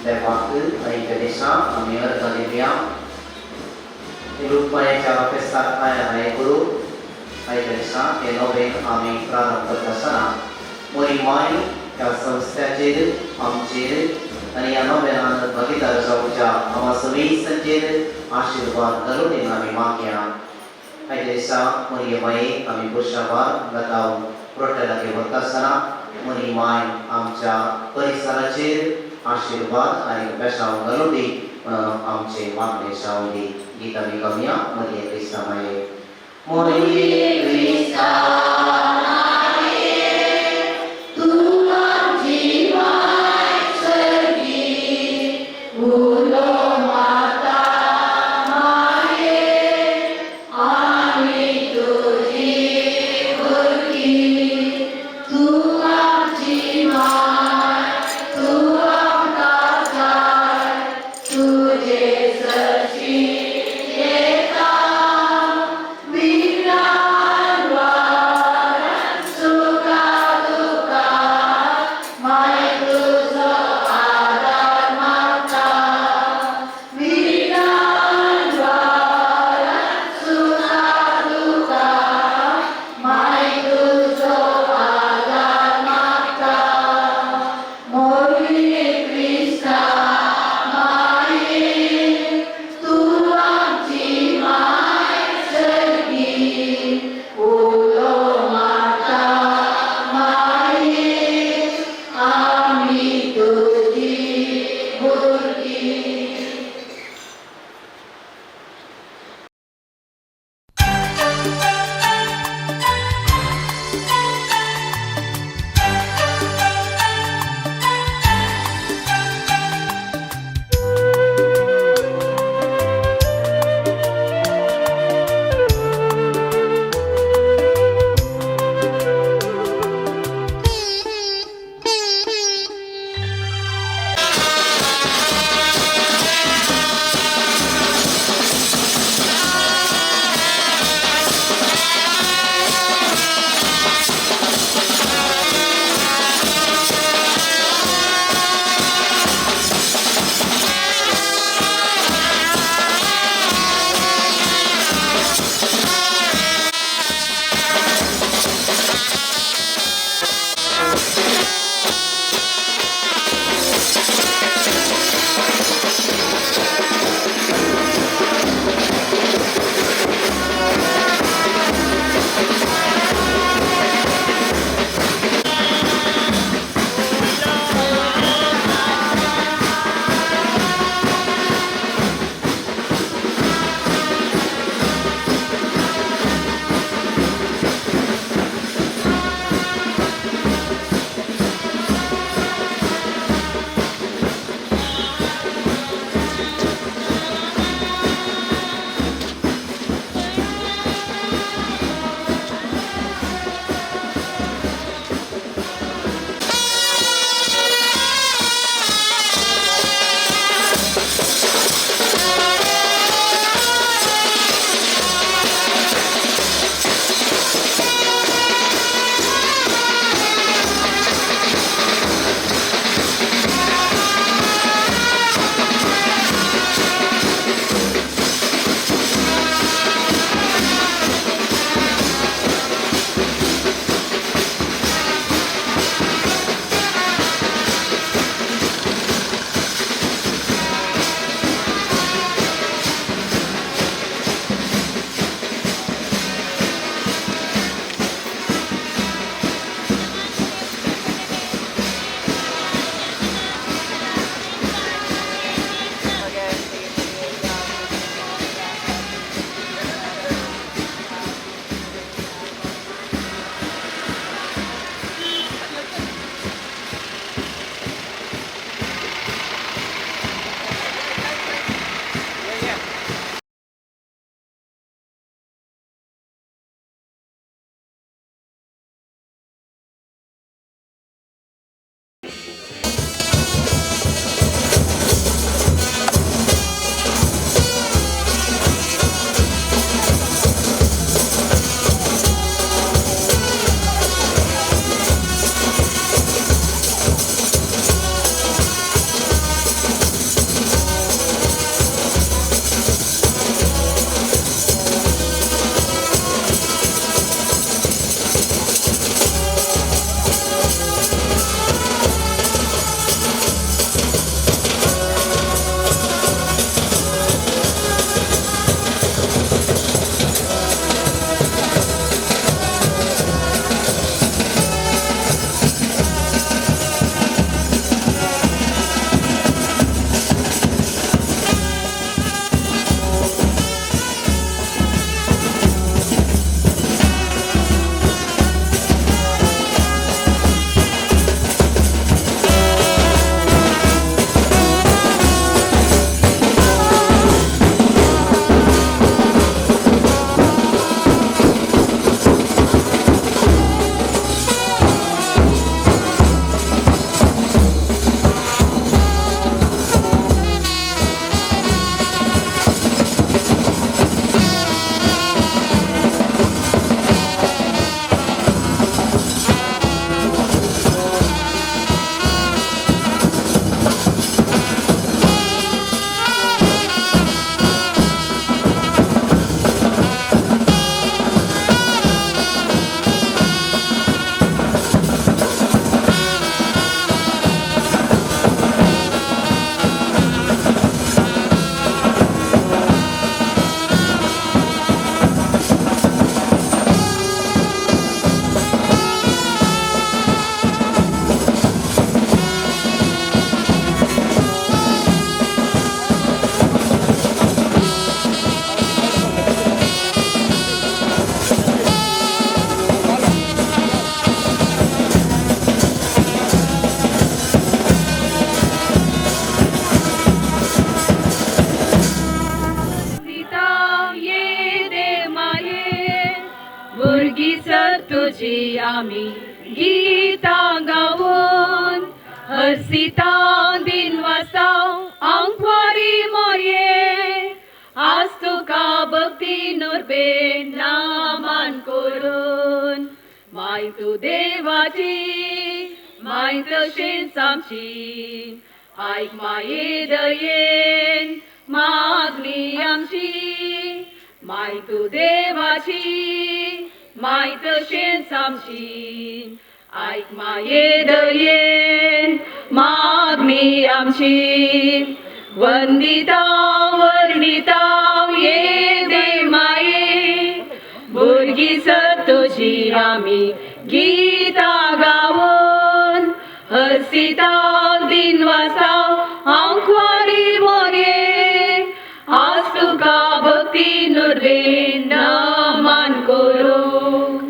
देवाक आयच्या दिसा आमी अर्गां दिवया. लुटमायेच्या फेस्ताक आया करू. आयच्या दिसा हे नोवेन आमी प्रारंभ करता आसतना मोरी माय ह्या संस्थ्याचेर, आमचेर आनी ह्या नोवेनान भागीदार जावच्या आमा सगळींचेर आशिर्वाद घालून आमी मागया. आयच्या दिसा मोरी माये आमी पुरशाबार गाताव रोट्या लागीं व्हरता आसतना मोरी माय आमच्या परिसराचेर आशिर्वाद आनी बेसांव घालूं दी म्हणून आमचे मागणे जावं दी. गीत आमी गावया मोरये क्रिस्ता माये, मोरये क्रिस्ता. तूं आमची माय सर्गी, उलो माता माये, आमी तुजी भुरगीं. तूं आमची माय, तूं आमकां जाय, तुजे सरशी येता, विघ्नान वाट. तुजी आमी गीतां गावन हर्षिता दिनवासाव आंकवारी मोरये आज तुका भक्ती नुरबे नामान करून माय तूं देवाची माय तशेंच आमची आयक माये दयेन मागणी आमची माय तूं देवाची माय तशेंच आमची आयक माये दयेन मागणी आमची वंदिता वर्णिता ये दे माये भुरगीं सत तुजी आमी गीतां गावन हर्षिता दिनवासाव आंकवारी मोरये आज तुका भक्ती नुरवे नमान करूंक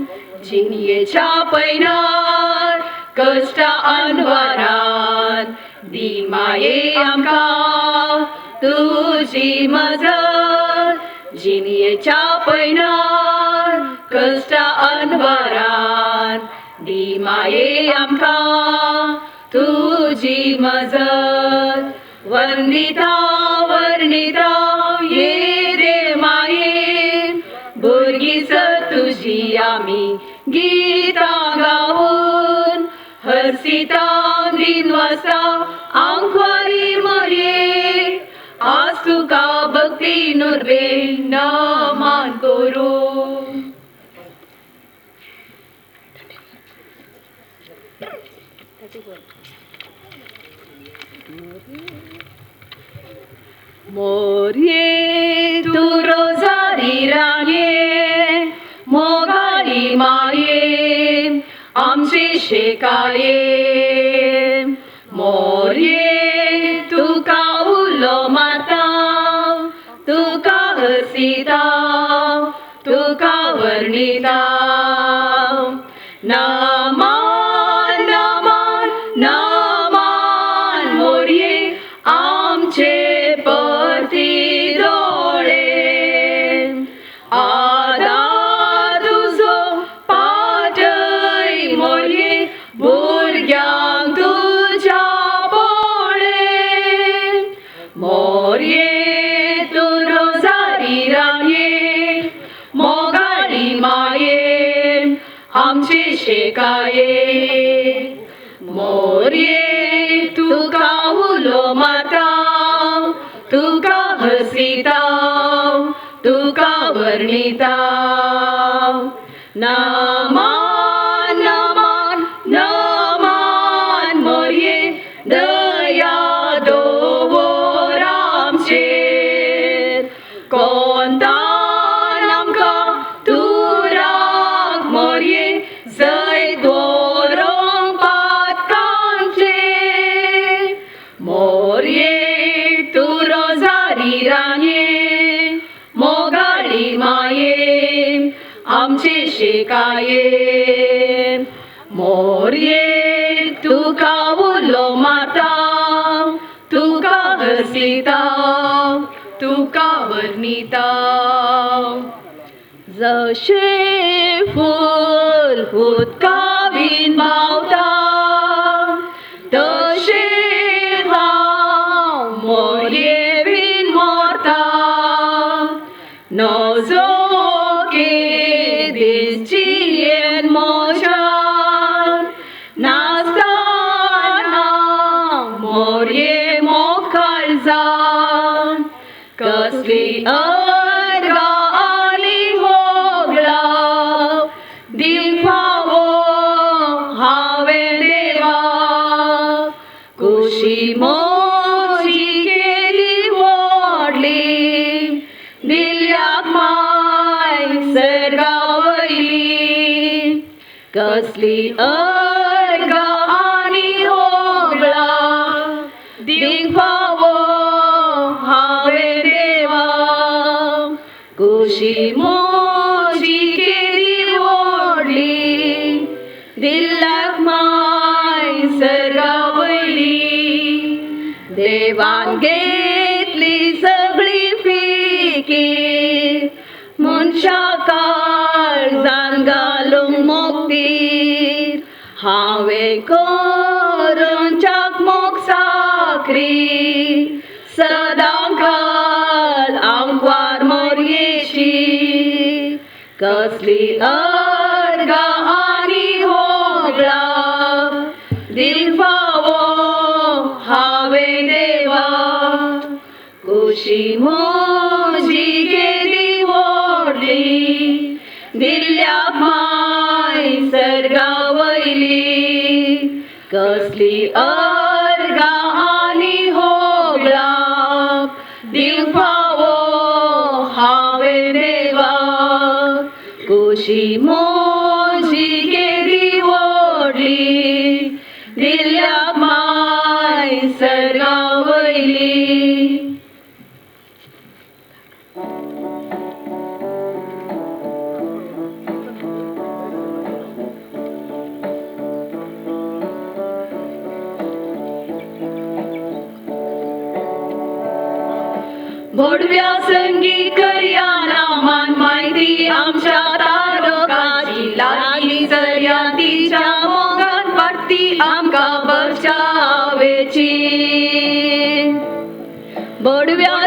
जिणयेच्या पयनार कश्टा अनवरान दी माये आमकां तुजी मजत जिणयेच्या पयनार कश्टा अनवरान दी माये आमकां तुजी मजत वंदिता वर्णिता ये रे माये भुरगीं सत तुजी आमी गीतां गावन हर्षिता दिनवासाव आंकवारी मोरये आज तुका भक्ती नुरवे नमान करूं. मोरये तूं रोजारी राणये मोगाळी माये आमची शेकाये मोरये तुका उलो मारता तुका हसिता तुका वर्णिता नमान नमान नमान मोरये आमचे परती दोळे आदार तुजो पाटय मोरये भुरग्यांक तुज्या पोळे मोरये तूं रोजारी राणये मोगाळी माये आमची शेकाये मोरये तुका उलो मारता तुका हसिता तुका वर्णिता नमान नमान नमान मोरये दया दवर आमचेर कोंतान आमकां तूं राख मोरये जैत दवरूंक पातकांचेर मोरये तूं रोजारी राणये मोगाळी माये आमची शेकाये मोरये तुका उलो मारता तुका हसिता तुका वर्णिता जशें फूल उदका बीन बावता तशें हांव मोरये बीन मोरता नजो दिसची मोशान नासतना मोरये मोखार जावन कसली अर्गां आनी होगळां दिवंक फावो हांवें देवा कुशी म्हजी केली व्हडली दिल्याक माय सर्गा वयली कसली अर्गां आनी होगळां दिवंक फावो हांवें देवा कुशी म्हजी केली व्हडली दिल्याक माय सर्गा वयली देवान घेतली सगळी फिकीर मनशा काळजान घालूंक मुक्ती खातीर हांवें करंच्याक मोग साकरी सदां काल आंकवार मोरयेशी कसली अर्गां आनी होगळां दिल फावो हांवें देवा कुशी म्हजी केदी व्हडली दिल्ल्या माय सर्गा वयली कसली अर्गां आनी होगळां दिल फावो हांवें देवा कुशी म्हजी केदी व्हडली दिल्ल्या माय सर्गा वयली. भोडव्या संगी करया नामान म्हायती आमच्या तारकाची लागीं सरया तिच्या मोगान वाडटी आमकां बचावेची. भोडव्या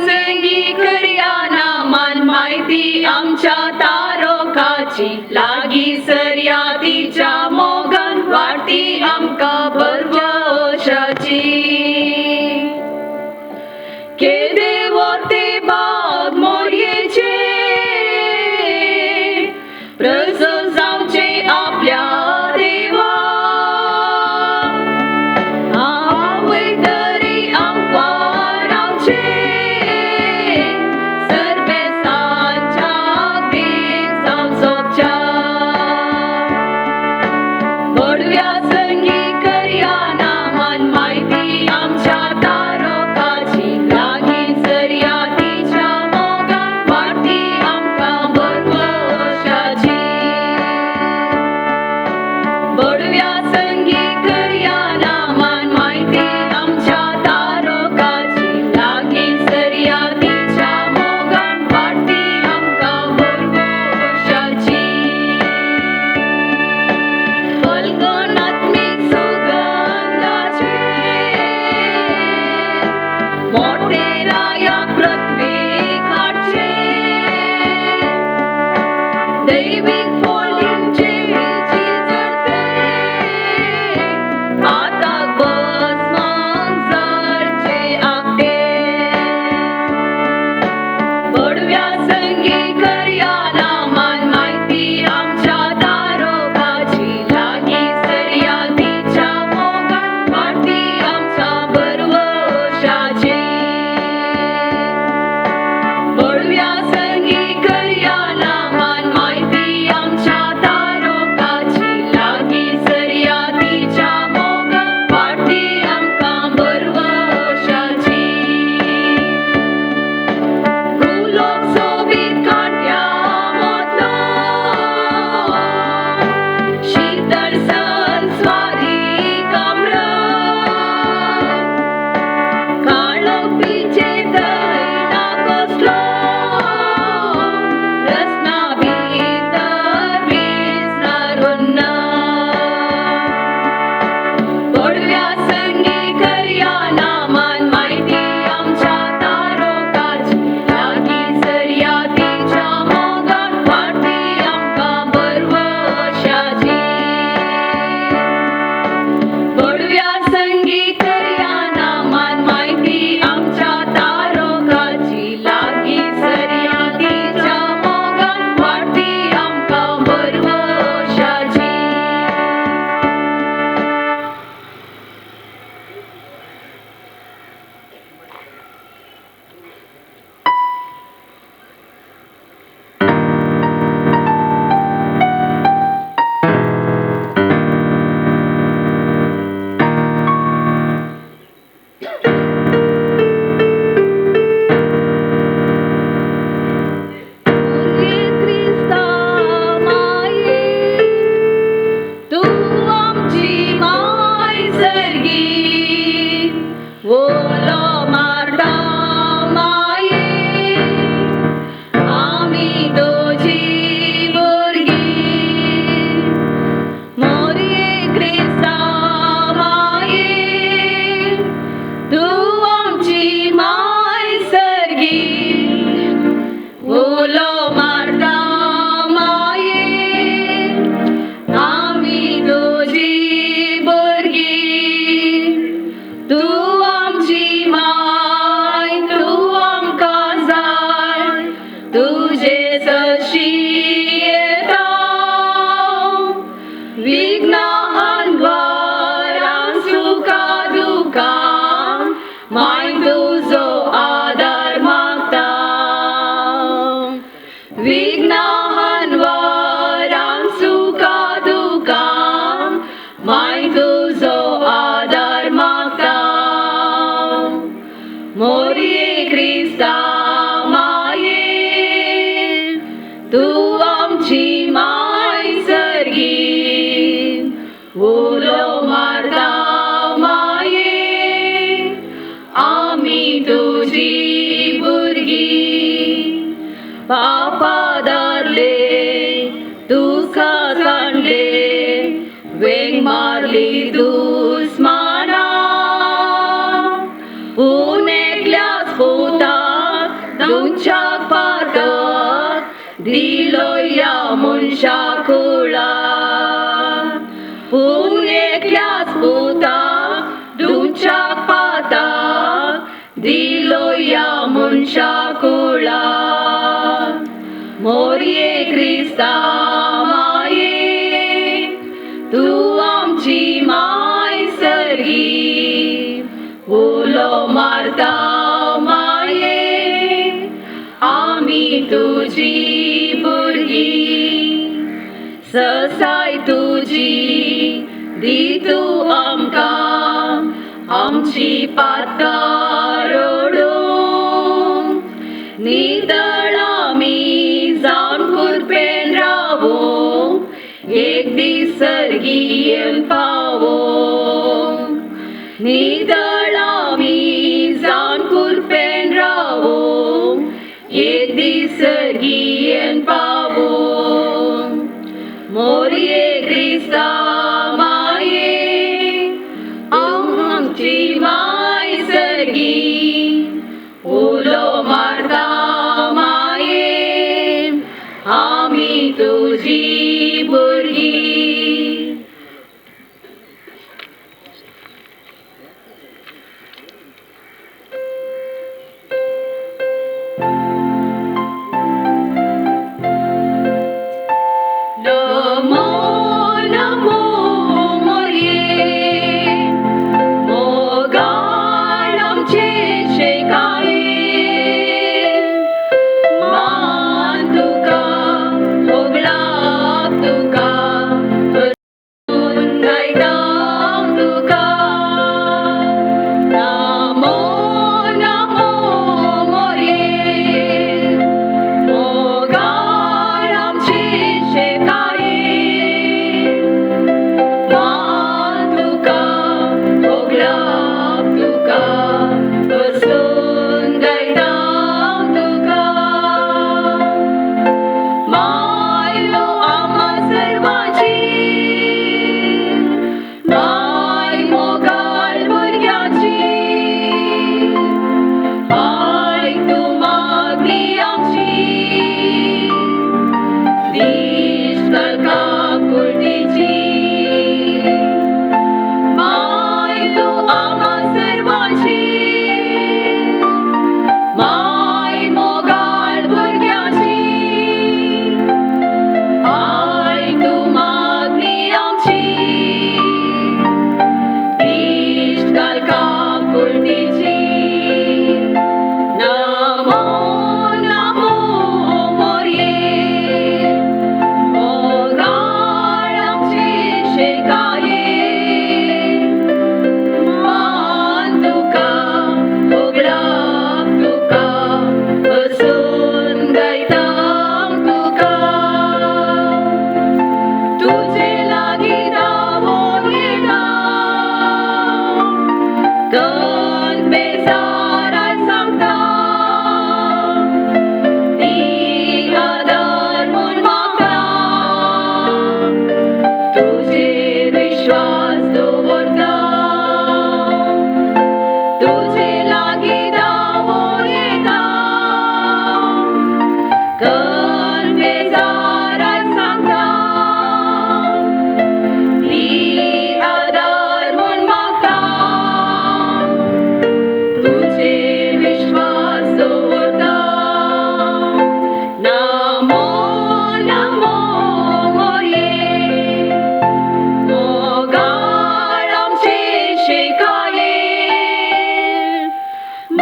संगी करया नामान म्हायती आमच्या तारकाची लागीं सरया तिच्या मोगान वाडटी आमकां बरवशाची. केदे वोते बाग मोरयेचे प्रसन्न जावचे आपल्या देवा आवय तरी आमकां रावचे सरबेसांच्या बेसांव सोबच्या. बडव्या संगी करया नामान म्हायती आमच्या तारकाची लागीं सरया तिच्या मोगान वाडटी आमकां बरवशाची. बडव्या संगी करया नामान म्हायती आमच्या तारकाची लागीं सरया तिच्या मोगान वाडटी आमकां बरवशाची. फल्गुनात्मीक सुगंधाचे मोठे राया पृथ्वीक हाडचे दैवीक फोलींचे जडते आताक बस जडचे आगटे. बडव्या संगी करया नामान म्हायती आमच्या तारकाची लागीं सरया तिच्या मोगान वाडटी आमच्या बरवशाची. तुजो आदार मागता. विघ्नांवर सुखा दुखां माय तुजो आदार मागता. मोरये क्रिस्ता माये तूं आमची माय सर्गी, उलो मारता माये आमी तुजी भुरगीं. पापा धरले तुका सांडले, वेंग मारली दुस्माना, पूण एकल्याच पुताक तुमच्याक पातक दिलो ह्या मनशा कुळा. पूण एकल्याच पुताक तुमच्याक पातक दिलो ह्या मनशा कुळा. मोरये क्रिस्ता माये तूं आमची माय सर्गी, उलो मारता माये आमी तुजी भुरगीं. ससाय तुजी दी तूं आमकां, आमची पातकां रडूंक, नितळ आमी जावन कुरपेन रावूंक, एक दीस सर्गी येवन पावोंक. नितळ आमी जावन कुरपेन रावूंक, एक दीस सर्गी येवन पावोंक. मोरये क्रिस्ता माये आमची माय सर्गी, उलो मारता माये आमी तुजी भुरगीं. नमो नमो मोरये मोगान आमचे शेकाये, मान तुका होगळा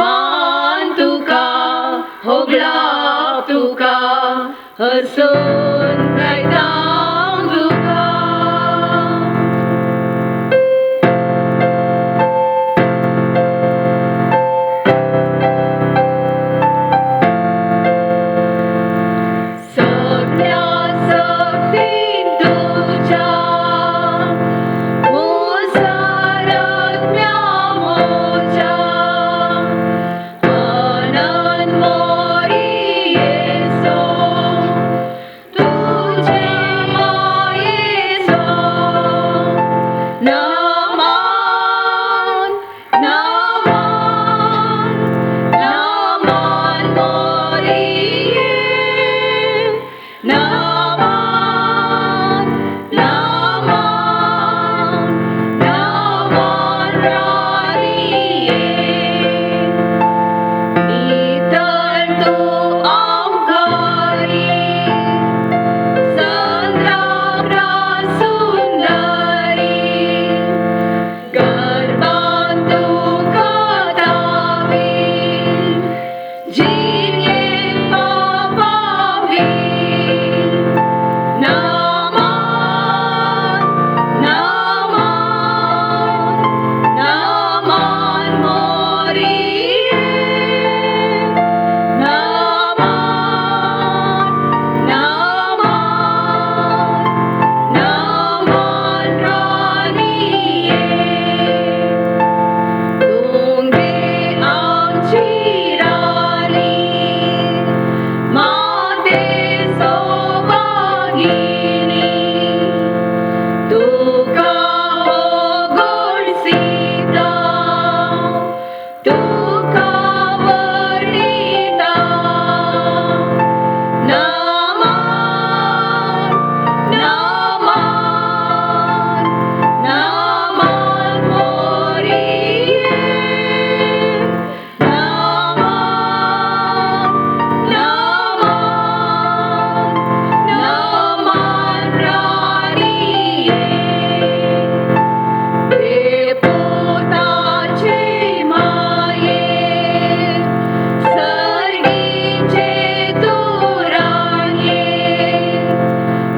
मान तुका होगळाप तुका हरसून गायता तुका. सगळ्या सक्तीन तुज्या मुसारात्म्या मोज्या आनंद मोरी येसो तुझे मायेचो. नमन नमन नमन मोरिये नमन नमन नमन राणिये. नितळ तूं आमकारी संद्राग्रा सुंदरी गर्भान तुका तावी जिणेंत पापावी. नमन नमन नमन मोरिये नमन नमन नमन राणिये. तुंगे आमची राणी माते सौभागिनी तुका होगुळसिता तुका वर्णिता. नमन नमन नमन मोरिये नमन नमन नमन राणिये. देवपुताचे माये सर्गीचे तूं राणये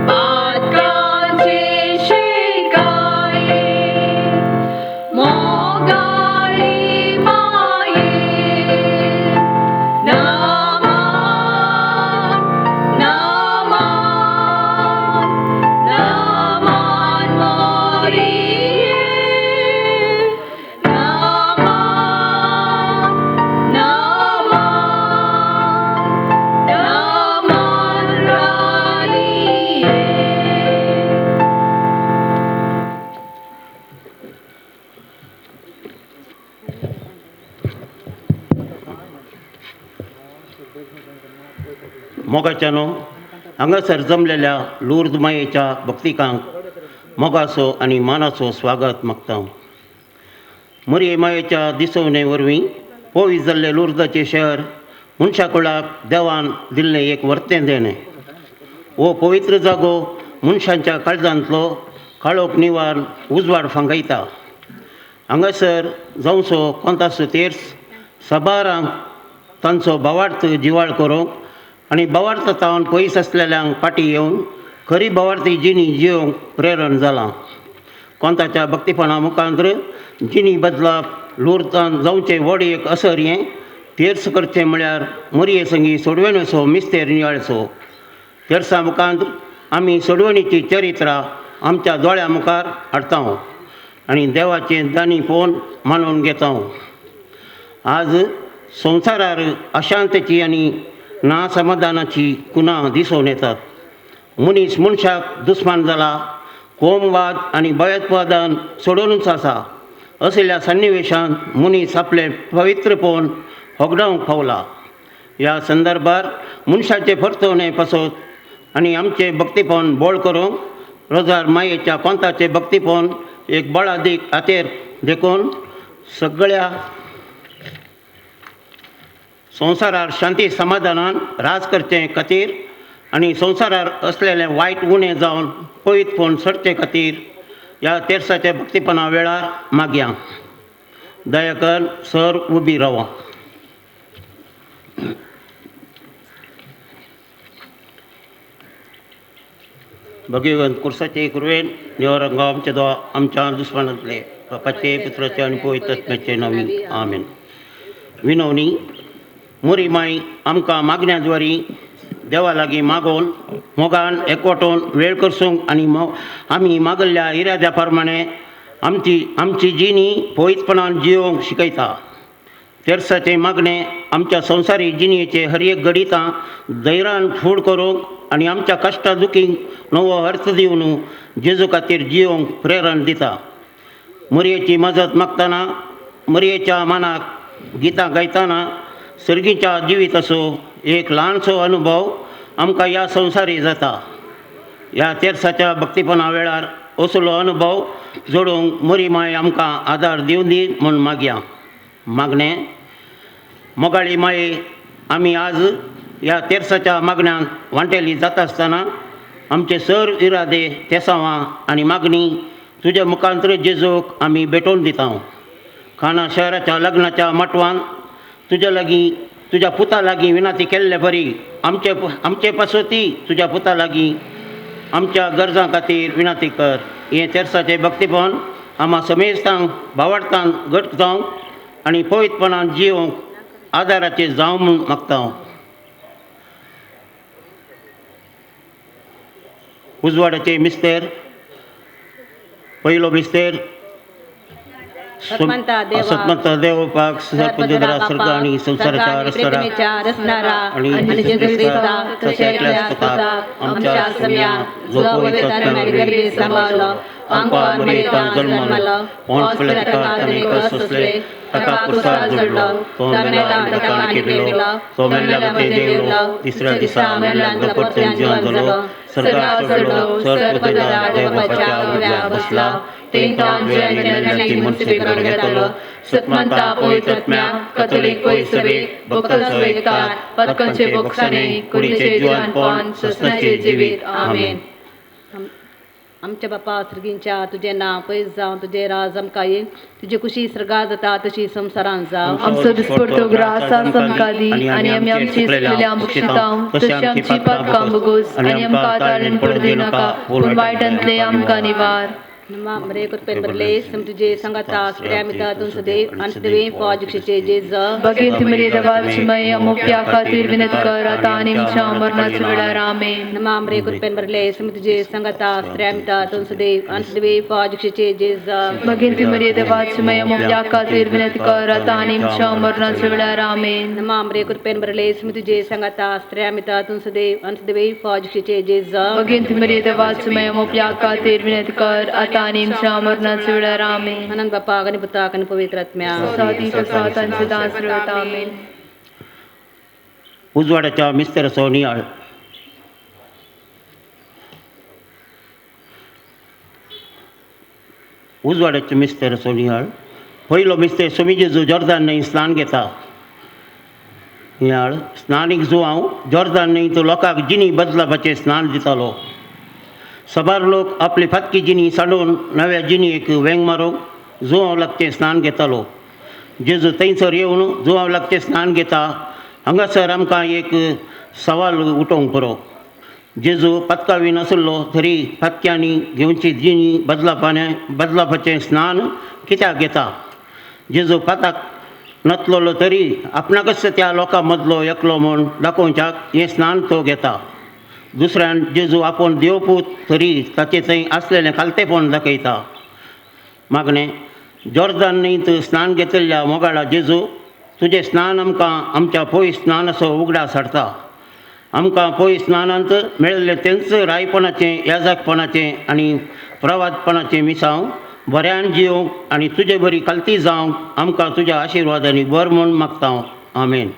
पातकांचे शिकाये मोगाळी माये. नमन नमन नमन मोरिये नमन नमन नमन राणिये. मोगाच्यानो हांगासर जमलेल्या लुर्द मायेच्या भक्तिकांक मोगाचो आनी मानाचो स्वागत मागता. मरये मायेच्या दिसवणे वरवीं पवित्र जाल्लें लुर्दाचें शहर मनशा कुळाक देवान दिल्लें एक वर्तें देणें. हो पवित्र जागो मनशांच्या काळजांतलो काळोख निवार उजवाड फांगयता. हांगासर जावचो कोंतासो तेर्स सबारांक तांचो भावार्थ जिवाळ करूंक आनी भावार्थ तावन पयस आसलेल्यांक फाटीं येवन खरी भावार्थी जिणी जियोवंक प्रेरण जालां. कोंताच्या भक्तीपणा मुखांत्र जिणी बदलाप लुर्दान जावचें व्हड एक असर हें तेर्स करचें म्हळ्यार मरये संगी सोडवणेचो मिस्तेर नियाळचो. तेर्सा मुखांत आमी सोडवणीची चरित्रां आमच्या दोळ्या मुखार हाडटा आनी देवाचें दानी पळोवन मानून घेता. आज संवसारार अशांतची आनी नासमाधानाची कुनां दिसून येतात. मनीस मनशाक दुस्मान जाला, कोमवाद आनी भयोत्पादन सोडूनच आसा. असल्या सन्निवेशान मनीस आपलें पवित्रपण होगडावंक पावला. ह्या संदर्भार मनशाचे परतवणे पासत आनी आमचें भक्तीपण बोळ करूंक रोजार मायेच्या कोंताचें भक्तीपण एक बळादीक हातेर देखून सगळ्या संवसारार शांती समाधानान राज करचे खातीर आनी संवसारार असलेले वायट उणें जावन पवित्रपण सरचे खातीर ह्या तेर्साच्या भक्तीपणा वेळार मागया. दया कर सर उबी रावा. भगवंत कुर्साचे कृपेन देवरंगा आमच्या दो आमच्या दुस्मानांतले बापाचे पुत्राचे आनी पवित्र आत्म्याचे नांवी आमेन. विनवणी. मोरी माई आमकां मागण्या द्वारी देवा लागीं मागोवन मोगान एकवटोवन वेळ करसूंक आनी आमी मागल्ल्या इराद्या प्रमाणे आमची आमची जिणी पवित्रपणान जियोवंक शिकयता. तेर्साचें मागणें आमच्या संवसारीक जिणेचे हर एक घडितां धैर्यान फूड करूंक आनी आमच्या कश्टा दुखींक नवो अर्थ दिवन जेजू खातीर जियोवंक प्रेरण दिता. मोरयेची मजत मागतना मोरयेच्या मानाक गितां गायतना सर्गीच्या जिविताचो एक ल्हानसो अनुभव आमकां ह्या संवसारी जाता. ह्या तेर्साच्या भक्तीपणा वेळार असलो अनुभव जोडूंक मोरी माय आमकां आदार दिवं दी म्हूण मागया. मागणें. मोगाळी माये, आमी आज ह्या तेर्साच्या मागण्यांत वांटेली जाता आसतना आमचे सर इरादे तेसांवां आनी मागणी तुज्या मुखांत्र जेजूक आमी भेटोवन दिता. खाणा शहराच्या लग्नाच्या मटवान तुज्या लागीं तुज्या पुता लागीं विनंती केल्ले बरी आमचे आमचे पासती तुज्या पुता लागीं आमच्या गरजां खातीर विनंती कर. हें तेर्साचें भक्तीपण आमा समेस्तांक भावार्थान घट जावंक आनी पवित्रपणान जियोवंक आदाराचें जावं म्हूण मागता. उजवाडाचे मिस्तेर. पयलो मिस्तेर सतमंता देवपाक सर्पदरा स्वर्ग आनी संवसाराच्या रसणारा आनी जेजू क्रिस्ता आमच्या सम्या जो पवित्र सांबाळलो आमकां मरेतान जल्मलो पोंस पिलाताक ताणें कश्ट सोंसले ताका कुर्सार जोडलो तो मेला आनी ताका आनी तो मेल्ल्या मदें देंवलो तिसऱ्या दिसा मेल्ल्यांतलो परतून जिवन जालो स्वर्गार चडलो सर्पदरा देवबापाच्या उजव्या बसला घेतलो. सतमंता पवित्र आत्म्या कथोलीक पवित्र भक्तांचो एकतार पदकांचे बोगसाणे कुडीचे जिवनपण ससनाचे जिवीत. आमेन. आमच्या बापा सर्गींच्या तुजें नांव पयस जावं, तुजें राज आमकां येवं, तुजी कुशी सर्गात जाता तशी संवसारांत जावं. आमचो दिसपडतो ग्रास आमकां दी आनी आमी आमची चुकलेल्या बक्षितांव तशी आमची पातकां भोगोस आनी आमकां ताळेन पडूं दिनाका पूण वायटांतलें आमकां निवार. मरे कृपेन भरले तुझे संगता स्त्रिया तुमचं देव आणि देवी फौज जेज भगीत मेरे दवाचमय अमुप्या खातीर विनत कर आता आनी आमच्या मरणाच्या वेळार. आमेन. नमा मरे कृपेन भरले तुझे संगता स्त्रिया तुमचं देव आणि देवी फौज जेज भगीत मेरे दवाचमय अमुप्या खातीर विनत कर आता आनी आमच्या मरणाच्या वेळार. आमेन. नमा मरे कृपेन भरले तुझे संगता स्त्रिया तुमचं देव आणि देवी फौज जेज भगीत मेरे दवाचमय अमुप्या खातीर विनत कर आता आनी आमच्या मरणाच्या वेळार. आमेन. आनंद बापा आणि पुता आणि पवित्र आत्म्या सादी प्रसाद आणि सदां सर्वता. आमेन. उजवाडाच्या मिस्तेराचो नियाळ. उजवाडाच्या मिस्तेराचो नियाळ. पयलो मिस्तेर स्वामी जेजू जॉर्दान न्हंय स्नान घेता. नियाळ. स्नानीक जुवांव जॉर्दान न्हंय तो लोकांक जिणी बदलापाचें स्नान दितालो. सबार लोक आपली फातकी जिणी सांडून नव्या जिणेक वेंग मारूंक जुवांव लागचें स्नान घेतालो. जेजू थंयसर येवन जुवांव लागचें स्नान घेता. हांगासर आमकां एक सवाल उठोवंक पुरो. जेजू पातकावी नासलो तरी फातक्यांनी घेवची जिणी बदलापाचें स्नान कित्याक घेता? जेजू पाताक नातलेलो तरी आपणाकच त्या लोकां मदलो एकलो म्हूण दाखोवच्याक हें स्नान तो घेता. दुसऱ्यान जेजू आपूण देवपूत तरी ताचे थंय आसलेलें खालतेपण दाखयता. मागणें. जॉर्दान न्हंयत स्नान घेतिल्ल्या मोगाळा जेजू तुजें स्नान आमकां आमच्या पयस स्नानाचो उगडास हाडटा. आमकां पयस स्नानांत मेळिल्लें तेंच रायपणाचें याजकपणाचें आनी प्रवादपणाचें मिसांव बऱ्यान जियोवंक आनी तुजे बरी खालती जावंक आमकां तुज्या आशिर्वादांनी बर म्हूण मागता. आमेन.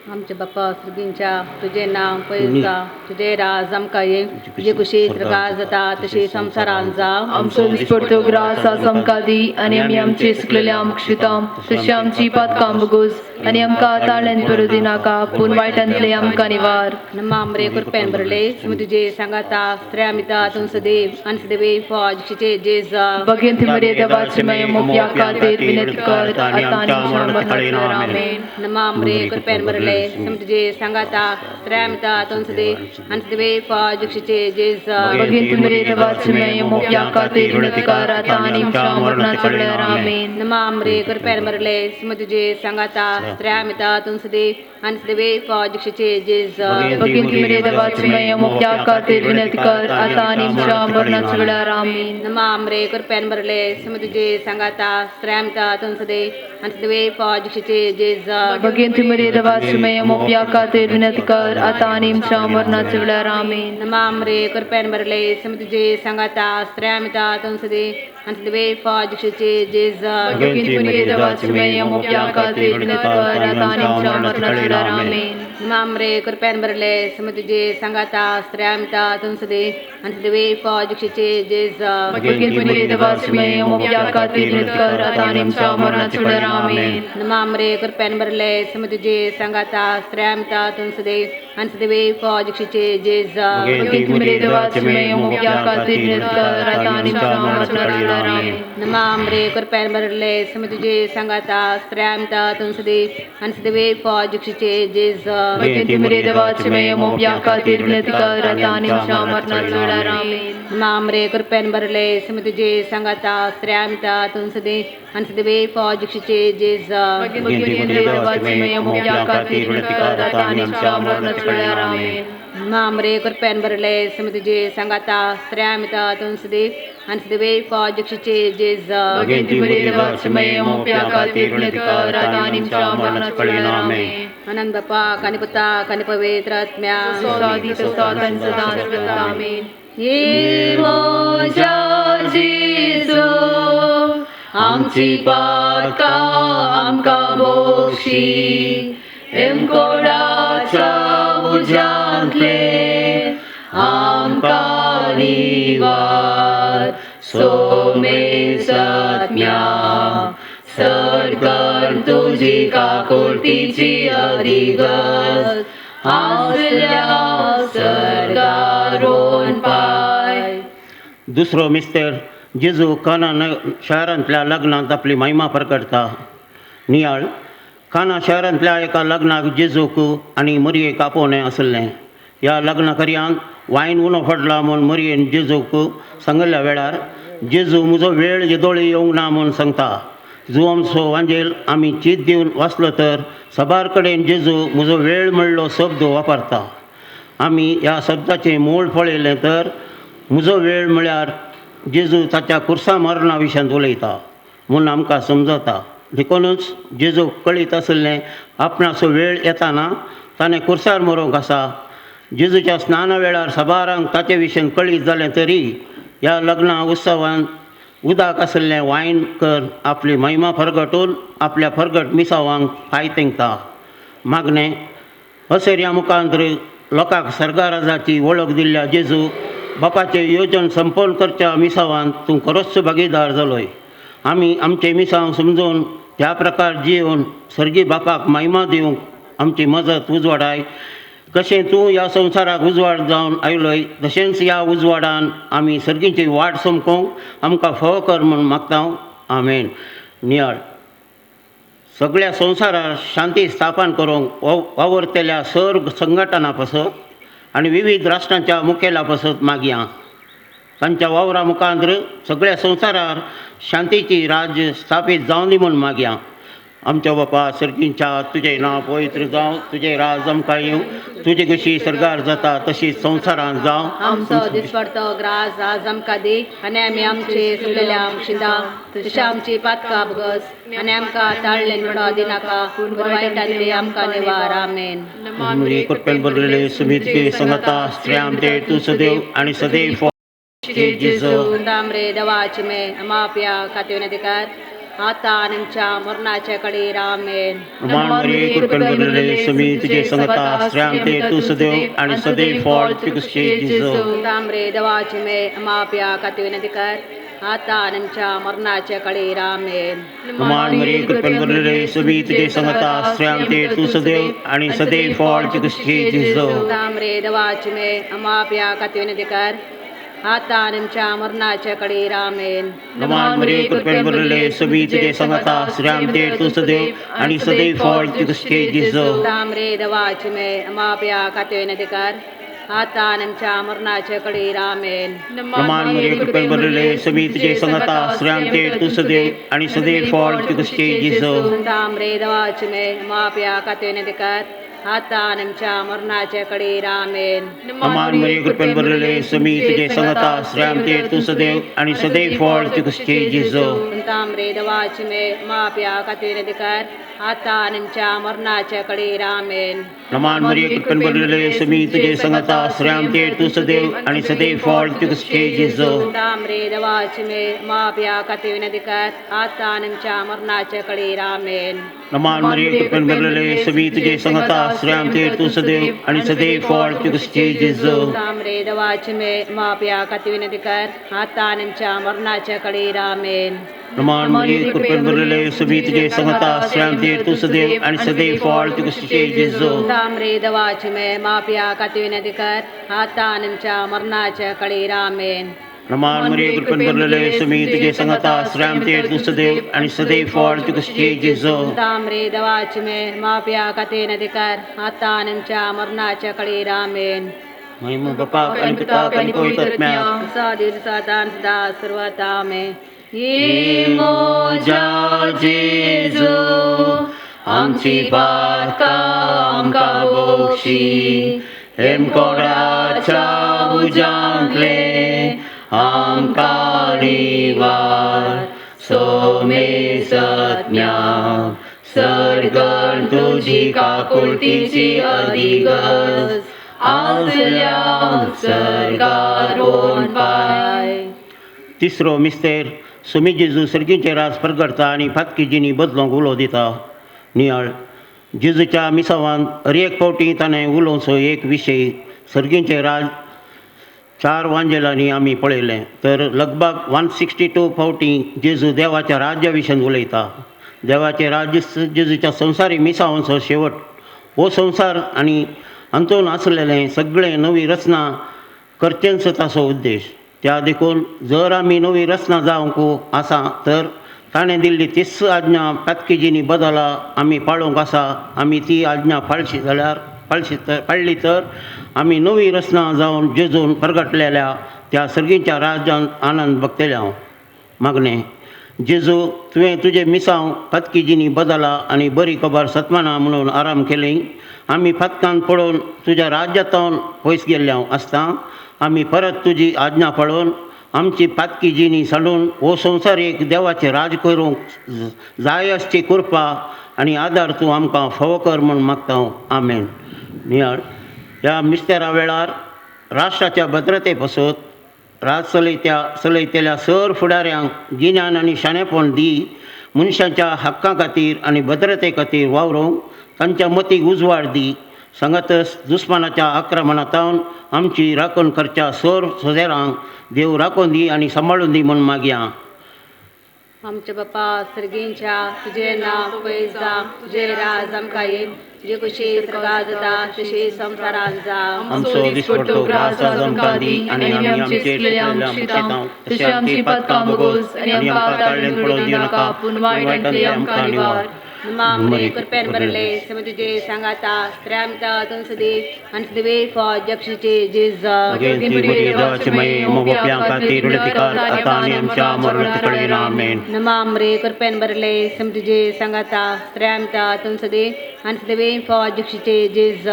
आमच्या बाप्पा सर्गींच्या तुजें नांव पयस जावं, तुजें राज आमकां ये, तुजी खुशी सर्गात जाता तशी संवसारांत जावं. आमचो दिसपडतो ग्रास आज आमकां दी आनी आमी आमचे सुकलेले आमक्षितां तशी आमची पातकां भोगोस आनी आमकां ताळ्यान पडूं दिनाका पूण वायटांतले आमकां निवार. नमामरे कृपेन भरले तुझे सांगाता स्त्रिया मिता तूं सदैव आणि सदैव फौज जेज. भगवंती मरिया देवाची मय मोप्या खातीर विनंती कर आता आनी आमच्या मरणाच्या वेळार. आमेन. नमामरे कृपेन भरले तुझे सांगाता स्त्रिया मिता तूं सदैव आणि सदैव फौज जेज. भगवंती मरिया देवाची मय मोप्या खातीर विनंती कर आता आनी आमच्या मरणाच्या वेळार. आमेन. नमामरे कृपेन भरले तुझे सांगाता स्त्रिया मिता तूं सदैव आणि सदैव फौज जेज. भगवंती मरिया देवाची मय मोप्या खातीर विनंती कर आता आनी आमच्या मरणाच्या वेळार. आमेन. नमामरे कृपेन भरले तुझे सांगाता स्त्रिया मिता तूं सदैव आणि सदैव फौज जेज. भगवंती मरिया देवाची मय मोप्या खातीर विनंती कर आता आनी आमच्या मरणाच्या वेळार. आमेन. नमामरे कृपेन भरले तुझे सांगाता स्त्रिया मिता तूं सदैव आणि सदैव फौज जेज. भगवंती मरिया देवाची मय मोप्या खातीर विनंती कर आता आनी आमच्या मरणाच्या वेळार. आमेन. नमामरे कृपेन भरले तुझे सांगाता स्त्रिया मिता तूं सदैव आणि सदैव फौज जेज. भगवंती मरिया देवाची मय मोप्या खातीर विनंती कर आता आनी आमच्या मरणाच्या वेळार. आमेन. नमामरे कृपेन भरले तुझे सांगाता स्त्रिया मिता तूं सदैव आणि सदैव फौज जेज. भगवंती मरिया देवाची मय मोप्या खातीर विनंती कर आता आनी आमच्या मरणाच्या वेळार. आमेन. नमामरे कृपेन भरले तुझे सांगाता स्त्रिया मिता तूं सदैव आणि सदैव फौज जेज. भगवंती मरिया देवाची मय मोप्या खातीर विनंती कर आता आनी आमच्या मरणाच्या वेळार. आमेन. नमामरे कृपेन भरले तुझे सांगाता स्त्रिया मिता तूं सदैव आणि सदैव फौज जेज. भगवंती मरिया देवाची मय मोप्या खातीर विनंती कर आता आनी आमच्या मरणाच्या वेळार. आमेन. नमामरे कृपेन भरले तुझे सांगाता स्त्रिया मिता तूं सदैव आणि सदैव फौज जेज. भगवंती मरिया देवाची मय मोप्या खातीर विनंती कर आता आनी आमच्या मरणाच्या वेळार. आमेन. आनंद बापा कानी पुता कानी पवित्र आत्म्या. सादी तसा आणि सदा सर्वदा. आमेन. हे म्हज्या जेजू आमची पातकां आमकां बक्षी, हेमकोडाच्या उज्यांतले आमकां निवार, सोमेसत्म्या सरकर तुजी काकुळतीची अधिगत आसल्या सरदारोन पाय. दुसरो मिस्तर जेजू काना शहरांतल्या लग्नांत आपली महिमा प्रकटता. नियाळ. काना शहरांतल्या एका लग्नाक जेजूक आनी मरयेक आपोवणें आसलें. ह्या लग्ना कर्यांत वायन उणो पडला म्हूण मरयेन जेजूक सांगिल्ल्या वेळार जेजू म्हजो वेळ येदोळी येवंक ना म्हूण सांगता. जुवामसो वांजेल आमी चीत दिवन वाचलो तर सबार कडेन जेजू म्हजो वेळ म्हणलो शब्द वापरता. आमी ह्या शब्दाचें मूळ पळयलें तर म्हजो वेळ म्हळ्यार जेजू ताच्या कुर्सा मरणा विशयांत उलयता म्हूण आमकां समजता. देखूनच जेजू कळीत आशिल्लें आपणाचो वेळ येताना ताणें कुर्सार मरोंक आसा. जेजूच्या स्नाना वेळार सबारांक ताचे विशयन कळीत जालें तरी ह्या लग्ना उत्सवान उदक आशिल्लें वायन कर आपली महिमा फरगटून आपल्या फरगट मिसावांक फाय तेंकता. मागणें असर्या मुखांत लोकांक सर्गाराजाची वळख दिल्ल्या जेजू बापाचें योजन संपन्न करच्या मिसावान तूं खरोच भागीदार जालोय. आमी आमचें मिसांव समजून त्या प्रकार जिवन सर्गी बापाक महिमा दिवंक आमची मजत उजवाडाय. कशें तूं ह्या संवसाराक उजवाड जावन आयलोय तशेंच ह्या उजवाडान आमी सर्गीची वाट समकोंक आमकां फावो कर म्हूण मागता. आमेन. नियाळ. सगळ्या संवसारार शांती स्थापन करूंक वावुरतल्या सर्व संघटना पासत आनी विविध राष्ट्रांच्या मुखेला पासत मागया. तांच्या वावरा मुखांत सगळ्या संवसारार शांतीची राज्य स्थापीत जावं दी म्हूण मागया. आमच्या बापा सर्गींच्या तुजें नांव पवित्र जावं, तुजें राज आमकां येवं, तुजी कशी सर्गार जाता तशी संवसारांत जावं. आमचो दिसपडतो ग्रास आज आमकां दी आनी आमी आमचे सुकलेल्या आमशिता तशें आमची पातकां भोगस आनी आमकां ताळ्ळे पडो दिनाका पूण वायटांतले आमकां निवार. आमेन. कृपेन भरलेले सुमित संगता स्त्रियां तूं सदैव आनी सदैव जेजू. तांबरे देवाची मे अमाप्या खातीर विनंती कर आतां आनी आमच्या मरणाच्या कडेर आमेन. मान मरिये कृपेन भरलेले समी तुजे संगता, स्त्रियांते तूं सदैव आनी सदैव फळ तुझे जेजू. तांबरे देवाची मे माप्या खातीर विनंती कर आतां आनी आमच्या मरणाच्या कडेर आमेन. मान मरिये कृपेन भरलेले समी तुजे संगता, स्त्रियांते तूं सदैव आनी सदैव फळ तुझे जेजू. तांबरे देवाची मे माप्या खातीर विनंती कर आतां आनी आमच्या मरणाच्या कडेर आमेन. मान मरिये कृपेन भरलेले समी तुजे संगता, स्त्रियांते तूं सदैव आनी सदैव फळ तुझे जेजू. तांबरे देवाची मे माप्या खातीर विनंती कर आतां आनी आमच्या मरणाच्या कडेर आमेन. मान मरिये कृपेन भरलेले समी तुजे संगता, स्त्रियांते तूं सदैव आनी सदैव फळ तुझे जेजू. तांबरे देवाची मे माप्या खातीर विनंती कर आतां आनी आमच्या मरणाच्या कडेर आमेन. मान मरिये कृपेन भरलेले समी तुजे संगता, स्त्रियांते तूं सदैव आनी सदैव फळ तुझे जेजू. तांबरे देवाची मे माप्या खातीर विनंती कर आतां आनी आमच्या मरणाच्या कडेर आमेन. मान मरिये कृपेन भरलेले समी तुजे संगता, स्त्रियांते तूं सदैव आनी सदैव फळ तुझे जेजू. तांबरे देवाची मे माप्या खातीर विनंती कर आतां आनी आमच्या मरणाच्या कडेर आमेन. मान मरिये कृपेन भरलेले समी तुजे संगता, स्त्रियांते तूं सदैव आनी सदैव फळ तुझे जेजू. तांबरे देवाची मे माप्या खातीर विनंती कर आतां आनी आमच्या मरणाच्या कडेर आमेन. मान मरिये कृपेन भरलेले समी तुजे संगता, स्त्रियांते तूं सदैव आनी सदैव फळ तुझे जेजू. तांबरे देवाची मे माप्या खातीर विनंती कर आतां आनी आमच्या मरणाच्या कडेर आमेन. मान मरिये कृपेन भरलेले समी तुजे संगता, स्त्रियांते तूं सदैव आनी सदैव फळ तुझे जेजू. तांबरे देवाची मे माप्या खातीर विनंती कर आतां आनी आमच्या मरणाच्या कडेर आमेन. महिमा बापाक आनी पुताक आनी पवित्र आत्म्याक, सदा सदा सदा सर्वता आमेन. म्हज्या जेजू आमची पातकां आमकां बक्षी, हेमकोडाच्या उज्यांतले आमकां निवार, सोमे सज्ञा सर्गण तुजी काकुळतीची अधिगज आसल्या सर्गार कोण पाय. तिसरो मिस्तेर सुमी जेजू सर्गींचे राज परगडता आनी फातकी जिणी बदलोंक उलो दिता. नियाळ जेजूच्या मिसावान हर एक फावटी ताणें उलोवचो एक विशय सर्गींचे राज 4 वांजेलांनी आमी पळयलें तर लगभग 162 फावटी जेजू देवाच्या राज्या विशयान उलयता. देवाचें राज्य जेजूच्या संवसारी मिसावांचो शेवट. हो संवसार आनी हातूंत आसलेलें सगळें नवी रचना करचेंच ताचो उद्देश. त्या देखून जर आमी नवी रचना जावंक आसा तर ताणें दिल्ली तीच आज्ञा पातकीजीनी बदला आमी पाळूंक आसा. आमी ती आज्ञा पाळशी जाल्यार पाळली तर आमी नवी रचना जावन जेजून परगटलेल्या त्या सर्गीच्या राज्यांत आनंद भोगतले. हांव मागणें, जेजू तुवें तुजें मिसांव पातकीजीनी बदला आनी बरी खबर सतमाना म्हणून आराम केली. आमी फातकान पळोवन तुज्या राज्यांत पयस गेल्ले हांव आसता. आमी परत तुजी आज्ञा पाळून आमची पातकी जिणी सांडून हो संवसार एक देवाचें राज करूंक जाय आसची कृपा आनी आदार तूं आमकां फावो कर म्हूण मागता हांव. आमेन. नियाळ ह्या मिस्तेरा वेळार राष्ट्राच्या भद्रते पासत राज चलयतल्या सर फुडाऱ्यांक गिन्यान आनी शाणेपण दी, मनशांच्या हक्कां खातीर आनी भद्रते खातीर वावरूंक तांच्या मतीक उजवाड दी. सांगातच दुस्मानाच्या आक्रमणांत आमची राखण करच्या सर सोदेरांक देव राखून दी आनी सांबाळून दी म्हूण मागया. आमच्या बापा सर्गींच्या तुजें नांव पयस जावं, तुजें राज आमकां येवं, तुजी खुशी स्वर्गांत जाता तशी संवसारांत जावं. आमचो दिसपडतो ग्रास आज आमकां दी आनी आमी आमचेर चुकलेल्या आमकां तशें आमची पातकां भोगोस आनी आमकां ताळ्ळेन पडोवन दिवं नाका, पूण वायटांतले आमकां निवार. मामरे कृपेन भरले सम तुजे सांगाता, स्त्रियांत तूं सदैव आनी सदैव फळ जक्षीचे जेज. नमामरे कृपेन भरले सम तुजे सांगाता, स्त्रियांत तूं सदैव आनी सदैव फळ जक्षीचे जेज.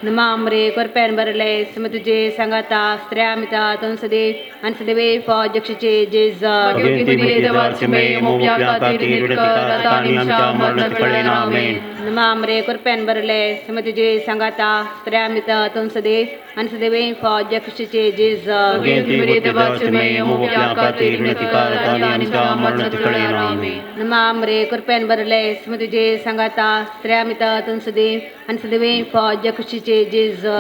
नमामरे कृपेन भरले सम तुजे सांगाता, स्त्रियांत तूं सदैव आनी सदैव फळ जक्षीचे जेज. नमामरे कृपेन भरले सम तुजे सांगाता, स्त्रियांत तूं सदैव आनी सदैव फौज खुशीचे जेजू. नमामरे कृपेन भरले स्म तुझे सांगाता स्त्रिया मिता तूं सदैव आनी सदैव फौज खुशीचे जेजू.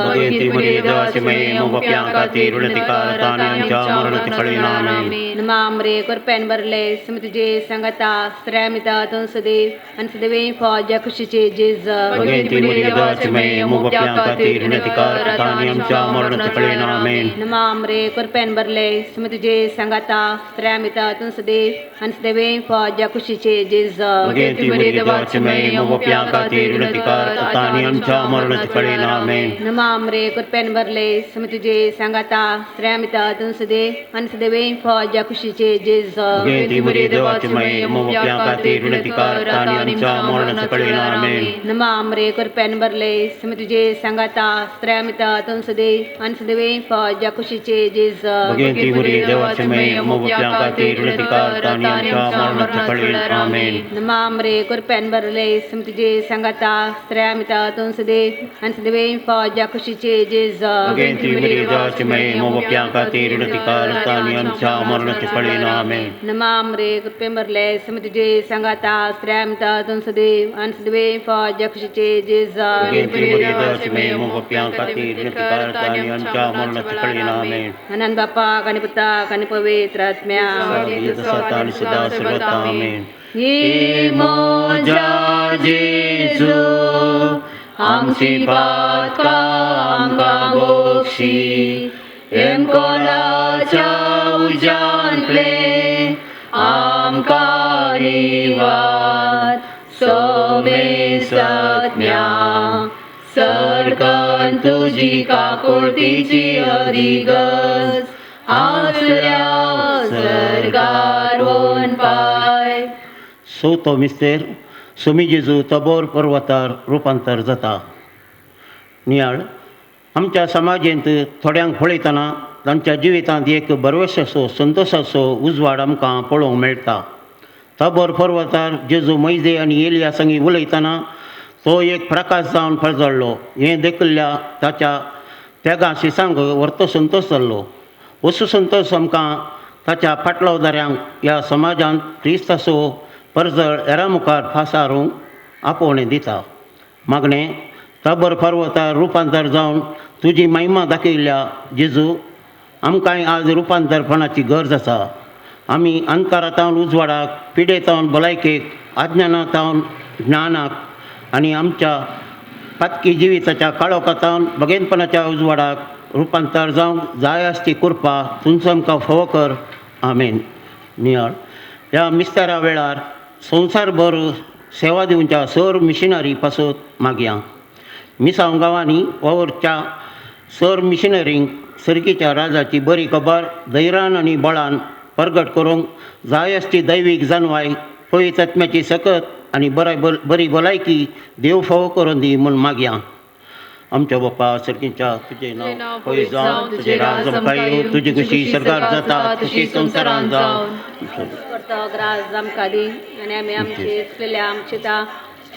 नमामरे कृपेन भरले स्म तुझे सांगाता स्त्रिया मिता तूं सदैव आनी सदैव फौज खुशीचे जेजू. नमामरे कृपेन भरले स्म तुझे सांगाता स्त्रिया मिता तूं सदैव आनी सदैव फौज खुशीचे जेजू. नमामरे कृपेन भरले स्म तुझे सांगाता स्त्रिया मिता तूं सदैव आनी सदैव फौज खुशीचे जेजू. नमामरे कृपेन भरले स्म तुझे सांगाता स्त्रिया मिता तूं सदैव आनी सदैव फौज खुशीचे जेजू. नमामरे कृपेन भरले स्म तुझे सांगाता स्त्रिया मिता तूं सदैव आनी सदैव फौज खुशीचे जेजू. नमामरे कृपेन भरले स्म तुझे सांगाता स्त्रिया मिता तूं सदैव आनी सदैव फौज खुशीचे जेजू. आनंद बापा आनी पुताक आनी पवित्र आत्म्या. हे म्हज्या जेजू आमची पातकां आमकां बक्षी एमकोलाच्या उज्यांतले आमकां निवार सोमेसत्म्या सरकन तुजी काकुळतीची अदिगज आसल्या सरकार पाय. चवथो मिस्तेर सोमी जेजू तबोर पर्वतार रुपांतर जाता. नियाळ आमच्या समाजेंत थोड्यांक पळयतना तांच्या जिवितांत एक बरवेसाचो संतोशाचो उजवाड आमकां पळोवंक मेळटा. तबोर पर्वतार जेजू मैजे आनी एलिया संगी उलयतना तो एक प्रकाश जावन फळजळ्ळो. हें देखिल्ल्या ताच्या त्यागा शिसांक व्हरतो संतोश जाल्लो. असो संतोश आमकां ताच्या फाटलावदाऱ्यांक ह्या समाजांत क्रिस्ताचो परजळ हेरां मुखार फासारूंक आपोवणें दिता. मागणें तबर पर्वतार रुपांतर जावन तुजी महिमा दाखयल्ल्या जेजू आमकांय आज रुपांतरपणाची गरज आसा. आमी अंतरातावन उजवाडाक, पिडेतावन भलायकेक, अज्ञानातावन ज्ञानाक आनी आमच्या पातकी जिविताच्या काळोखातावन बगेनपणाच्या उजवाडाक रुपांतर जावंक जाय आसची कृपा तुमचो आमकां फावो कर. आमेन. नियाळ ह्या मिस्तारा वेळार संवसारभर सेवा दिवच्या सर मिशनरी पासत मागया. मिसांव गांवांनी वावुरच्या सर मिशनरींक सर्गीच्या राजाची बरी खबर धैर्यान आनी बळान परगट करूंक जाय आसची दैवीक जानवाय, पवित्र आत्म्याची सकत आनी बरी भलायकी देव फावो करून दी म्हूण मागया. आमच्या बापा सर्गीच्या तुजें नांव पवित्र जावं, तुजें राज आमकां येवं, तुजी खुशी सरकार जाता तशी संवसारांत जावं. ग्रास आमकां दी आनी आमी आमची चुकलेल्या आमची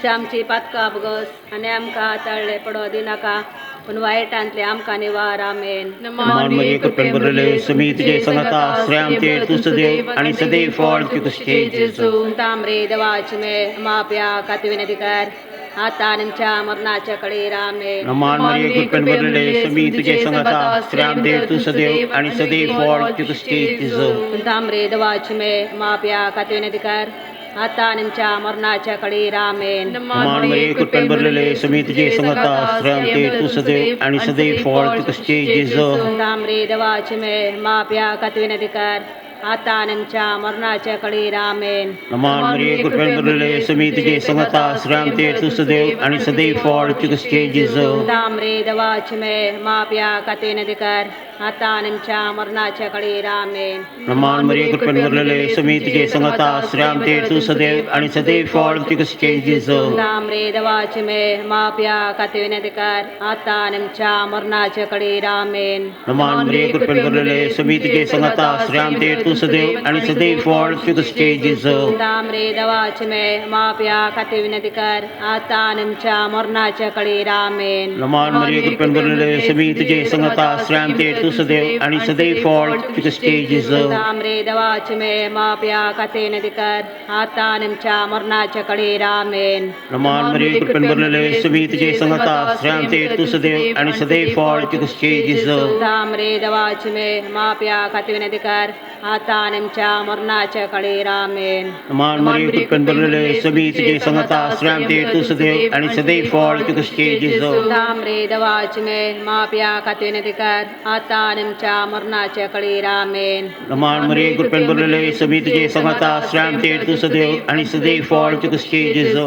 आमची पातकां बगस आनी आमकां तळ्ळे पडो दिनाका पूण वायटांतले आमकां निवार. आमेन. मान मरिये कृपेन भरलेले समी तुजे संगता स्त्रियांचे तूं सदैव आनी सदैव फळ तुझे जेजू. तांबरे देवाची मे माप्या खाती विनंती कर आता आमच्या मरणाच्या कडेर. आमेन. मान मरिये कृपेन भरलेले समी तुजे संगता स्त्रियांचे तूं सदैव आनी सदैव फळ तुझे जेजू. तांबरे देवाची मे माप्या खाती विनंती कर आता आमच्या मरणाच्या कडेर. आमेन. मान मरिये कृपेन भरलेले समी तुजे संगता स्त्रियांचे तूं सदैव आनी सदैव फळ तुझे जेजू. तांबरे देवाची मे माप्या खाती विनंती कर आता आमच्या मरणाच्या कडेर. आमेन. मान मरिये कृपेन भरलेले समी तुजे संगता स्त्रियांचे तूं सदैव आनी सदैव फळ तुझे जेजू. तांबरे देवाची मे माप्या खाती विनंती कर आता आमच्या मरणाच्या कडेर. आमेन. मान मरिये कृपेन भरलेले समी तुजे संगता स्त्रियांचे तूं सदैव आनी सदैव फळ तुझे जेजू. तांबरे देवाची मे माप्या खाती विनंती कर आता आमच्या मरणाच्या कडेर. आमेन. मान मरिये कृपेन भरलेले समी तुजे संगता स्त्रियांचे तूं सदैव आनी सदैव फळ तुझे जेजू. रे देवाचे मे माप्या खातीर विनंती कर आता आनी आमच्या मरणाच्या कळीर. आमेन. नमान मरिये, कृपेन भरलेले, समी तुझे संगता, स्त्रियांत तूं सदैव आनी सदैव फळ तुझे जेजू. रे देवाचे मे माप्या खातीर विनंती कर आता आनी आमच्या मरणाच्या कळीर. आमेन. नमान मरिये, कृपेन भरलेले, समी तुझे संगता, स्त्रियांत तूं सदैव आनी सदैव फळ तुझे जेजू. रे देवाचे मे माप्या खातीर विनंती कर आता आनी आमच्या मरणाच्या कळीर. आमेन. नमान मरिये, कृपेन भरलेले, समी तुझे संगता, स्त्रियांत तूं सदैव आनी सदैव फळ तुझे जेजू. रे देवाचे मे माप्या खातीर विनंती कर आता आनी आमच्या मरणाच्या कळीर. आमेन. नमान मरिये, कृपेन भरलेले, समी तुझे संगता, स्त्रियांत तूं सदैव आनी सदैव फळ तुझे जेजू.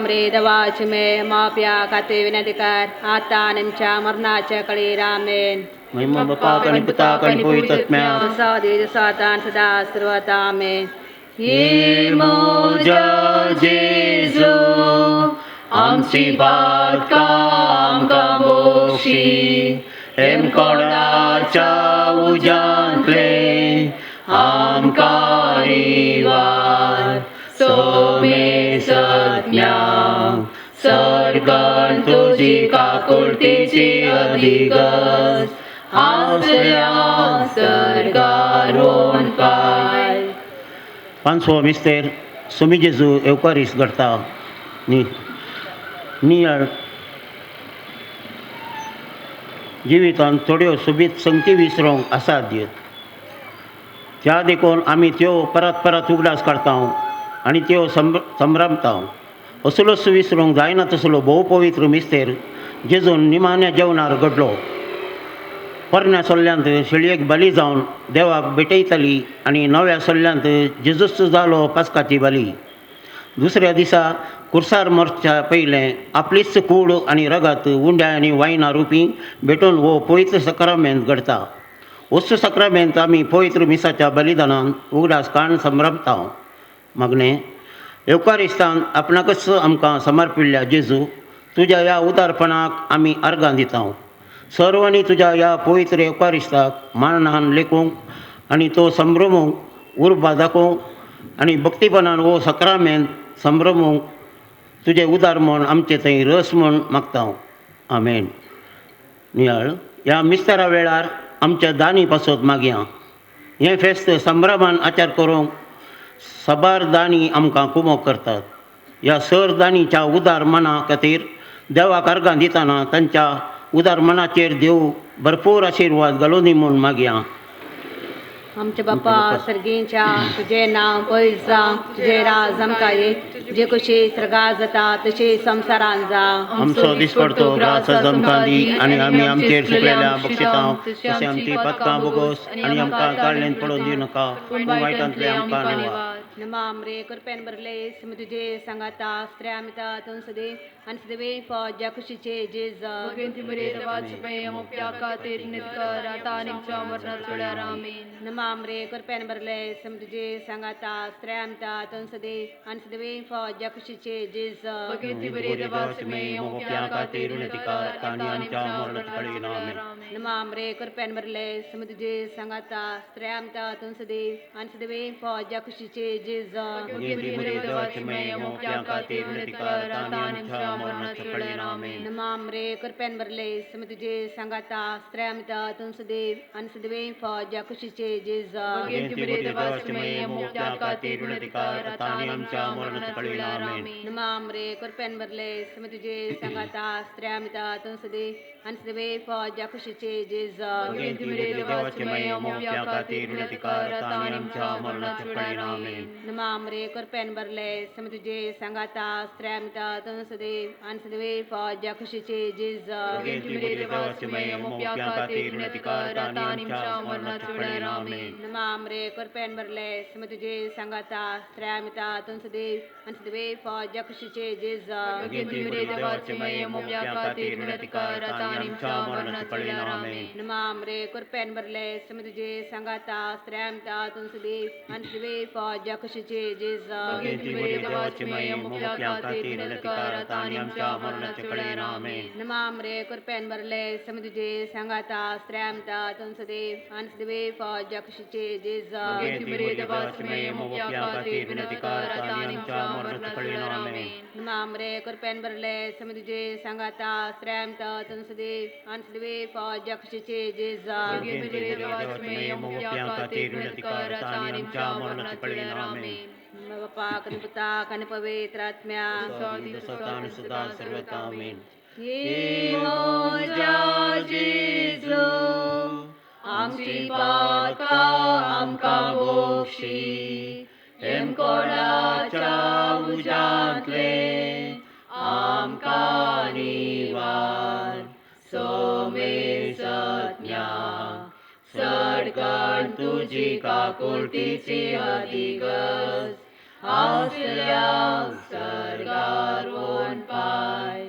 रे देवाचे मे माप्या खातीर विनंती कर आता आनी आमच्या मरणाच्या कळीर. आमेन. महिमा बापाक आनी पुताक आनी पवित्र आत्म्याक. सदा सदा सर्वता. आमेन. हे म्हज्या जेजू, आमची पातकां आमकां बक्षी, हेमकोडाच्या उज्यांतले आमकां निवार, सोमे सज्ञा सर्गान तुजी काकुळतीची अधिगस आसल्या सर्गारोन पाय. पांचवो मिस्तेर, सोमी जेजू येवकारीस घडता. नी नियाळ जिवितांत थोड्यो सोबीत संगती विसरोंक असाध्य, त्या देखून आमी त्यो परत परत उगडास काडता आनी त्यो संभ्रमता. असलोच विसरूंक जायना तसलो भोव पवित्र मिस्तेर जेजून निमाण्या जेवणार घडलो. पोरण्या सल्ल्यांत शेळयेक बली जावन देवाक भेटयताली आनी नव्या सल्ल्यांत जेजूच जालो पास्काची बली. दुसऱ्या दिसा कुर्सार मरच्या पयलें आपलीच कूड आनी रगत उंड्या आनी वायना रुपी भेटून हो पवित्र सक्रामेंत घडता. वस्तू सक्रामेंत आमी पवित्र मिसाच्या बलिदानान उगडास काण संभ्रमता. मागणें, येवकारिस्तान आपणाकच आमकां समर्पिल्ल्या जेजू, तुज्या ह्या उदारपणाक आमी अर्गां दिता. सर्वांनी तुज्या ह्या पवित्र येवकारिस्ताक मानान लेखूंक आनी तो संभ्रमूंक उर्बा दाखोवंक आनी भक्तीपणान हो सक्रामेंत संभ्रमूंक तुजें उदार म्हूण आमचे थंय रस म्हूण मागता. आमेन. नियाळ ह्या मिस्तारा वेळार आमच्या दानी पासत मागया. हें फेस्त संभ्रमान आचार करूंक साबार दानी आमकां कुमोक करतात. ह्या सर दानीच्या उदार मना खातीर देवाक अर्गां दितना तांच्या उदार मनाचेर देव भरपूर आशिर्वाद घालूनी म्हूण मागया. आमच्या बाप्पा सर्गींच्या, तुझे नांव पवित्र जावं, तुझे राज आमकां ये, तुजे कशी सर्गात जाता तशी संवसारान जावं. आमचो दिसपडतो ग्रास आमकां दी आनी आमी आमचेर सुकलेल्या बक्षितां तशें आमची पातकां बोगोस आनी आमकां ताळ्ळेन पडोवन दिवं नाका, पूण वायटांतले आमकां निवार. नमाम रे कृपेन भरले, स्म तुझे सांगाता, स्त्रिया मिता तूं सदैव आनी सदैव फौज खुशीचे जेज. नमाम रे कृपेन भरले, स्म तुझे सांगाता, स्त्रिया मिता तूं सदैव आनी सदैव फौज खुशीचे जेज. नमाम रे कृपेन भरले, स्म तुझे सांगाता, स्त्रिया मिता तूं सदैव आनी सदैव फौज खुशीचे जेज. नमाम रे कृपेन भरले, स्म तुझे सांगाता, स्त्रिया मिता तूं सदैव आनी सदैव फौज खुशीचे जेज. नमाम रे कृपेन भरले, स्म तुझे सांगाता, स्त्रिया मिता तूं सदैव आनी सदैव फौज खुशीचे जेज. नमाम रे कृपेन भरले, स्म तुझे सांगाता, स्त्रिया मिता तूं सदैव आनी सदैव फौज खुशीचे जेज. नमाम रे कृपेन भरले, स्म तुझे सांगाता, स्त्रिया मिता तूं सदैव आनी सदैव फौज खुशीचे जेज. नमाम रे कृपेन भरले, स्म तुझे सांगाता, स्त्रिया मिता तूं सदैव आनी सदैव फौज खुशीचे जेजा. भगवंती मरिये देवाची माये, मोपल्या खातीर विनंती कर आता आनी आमच्या मरणाच्या वेळेर. आमेन. नमाम रे कृपेन भरले समुद्रे सांगाता स्त्र्यामता तुमसदेव आणि सदेव फौज खुशीचे जेजा. भगवंती मरिये देवाची माये, मोपल्या खातीर विनंती कर आता आनी आमच्या मरणाच्या वेळेर. आमेन. नमाम रे कृपेन भरले समुद्रे सांगाता स्त्र्यामता तुमसदेव आणि सदेव फौज खुशीचे जेजा. भगवंती मरिये देवाची माये, मोपल्या खातीर विनंती कर आता आनी आमच्या मरणाच्या वेळेर. आमेन. बापा कनपुता कन पवित्र आत्म्या. सदा आणि सदा सर्वता. आमेन. हे म्हज्या जेजू, आमची पातकां आमकां बोगशी, हेमकोणाच्या उज्यांतले आमकां निवार. सोमेसज्ञा सडकण तुजी काकुळटीची अदिगज आसल्या सर्गार वोन पाय.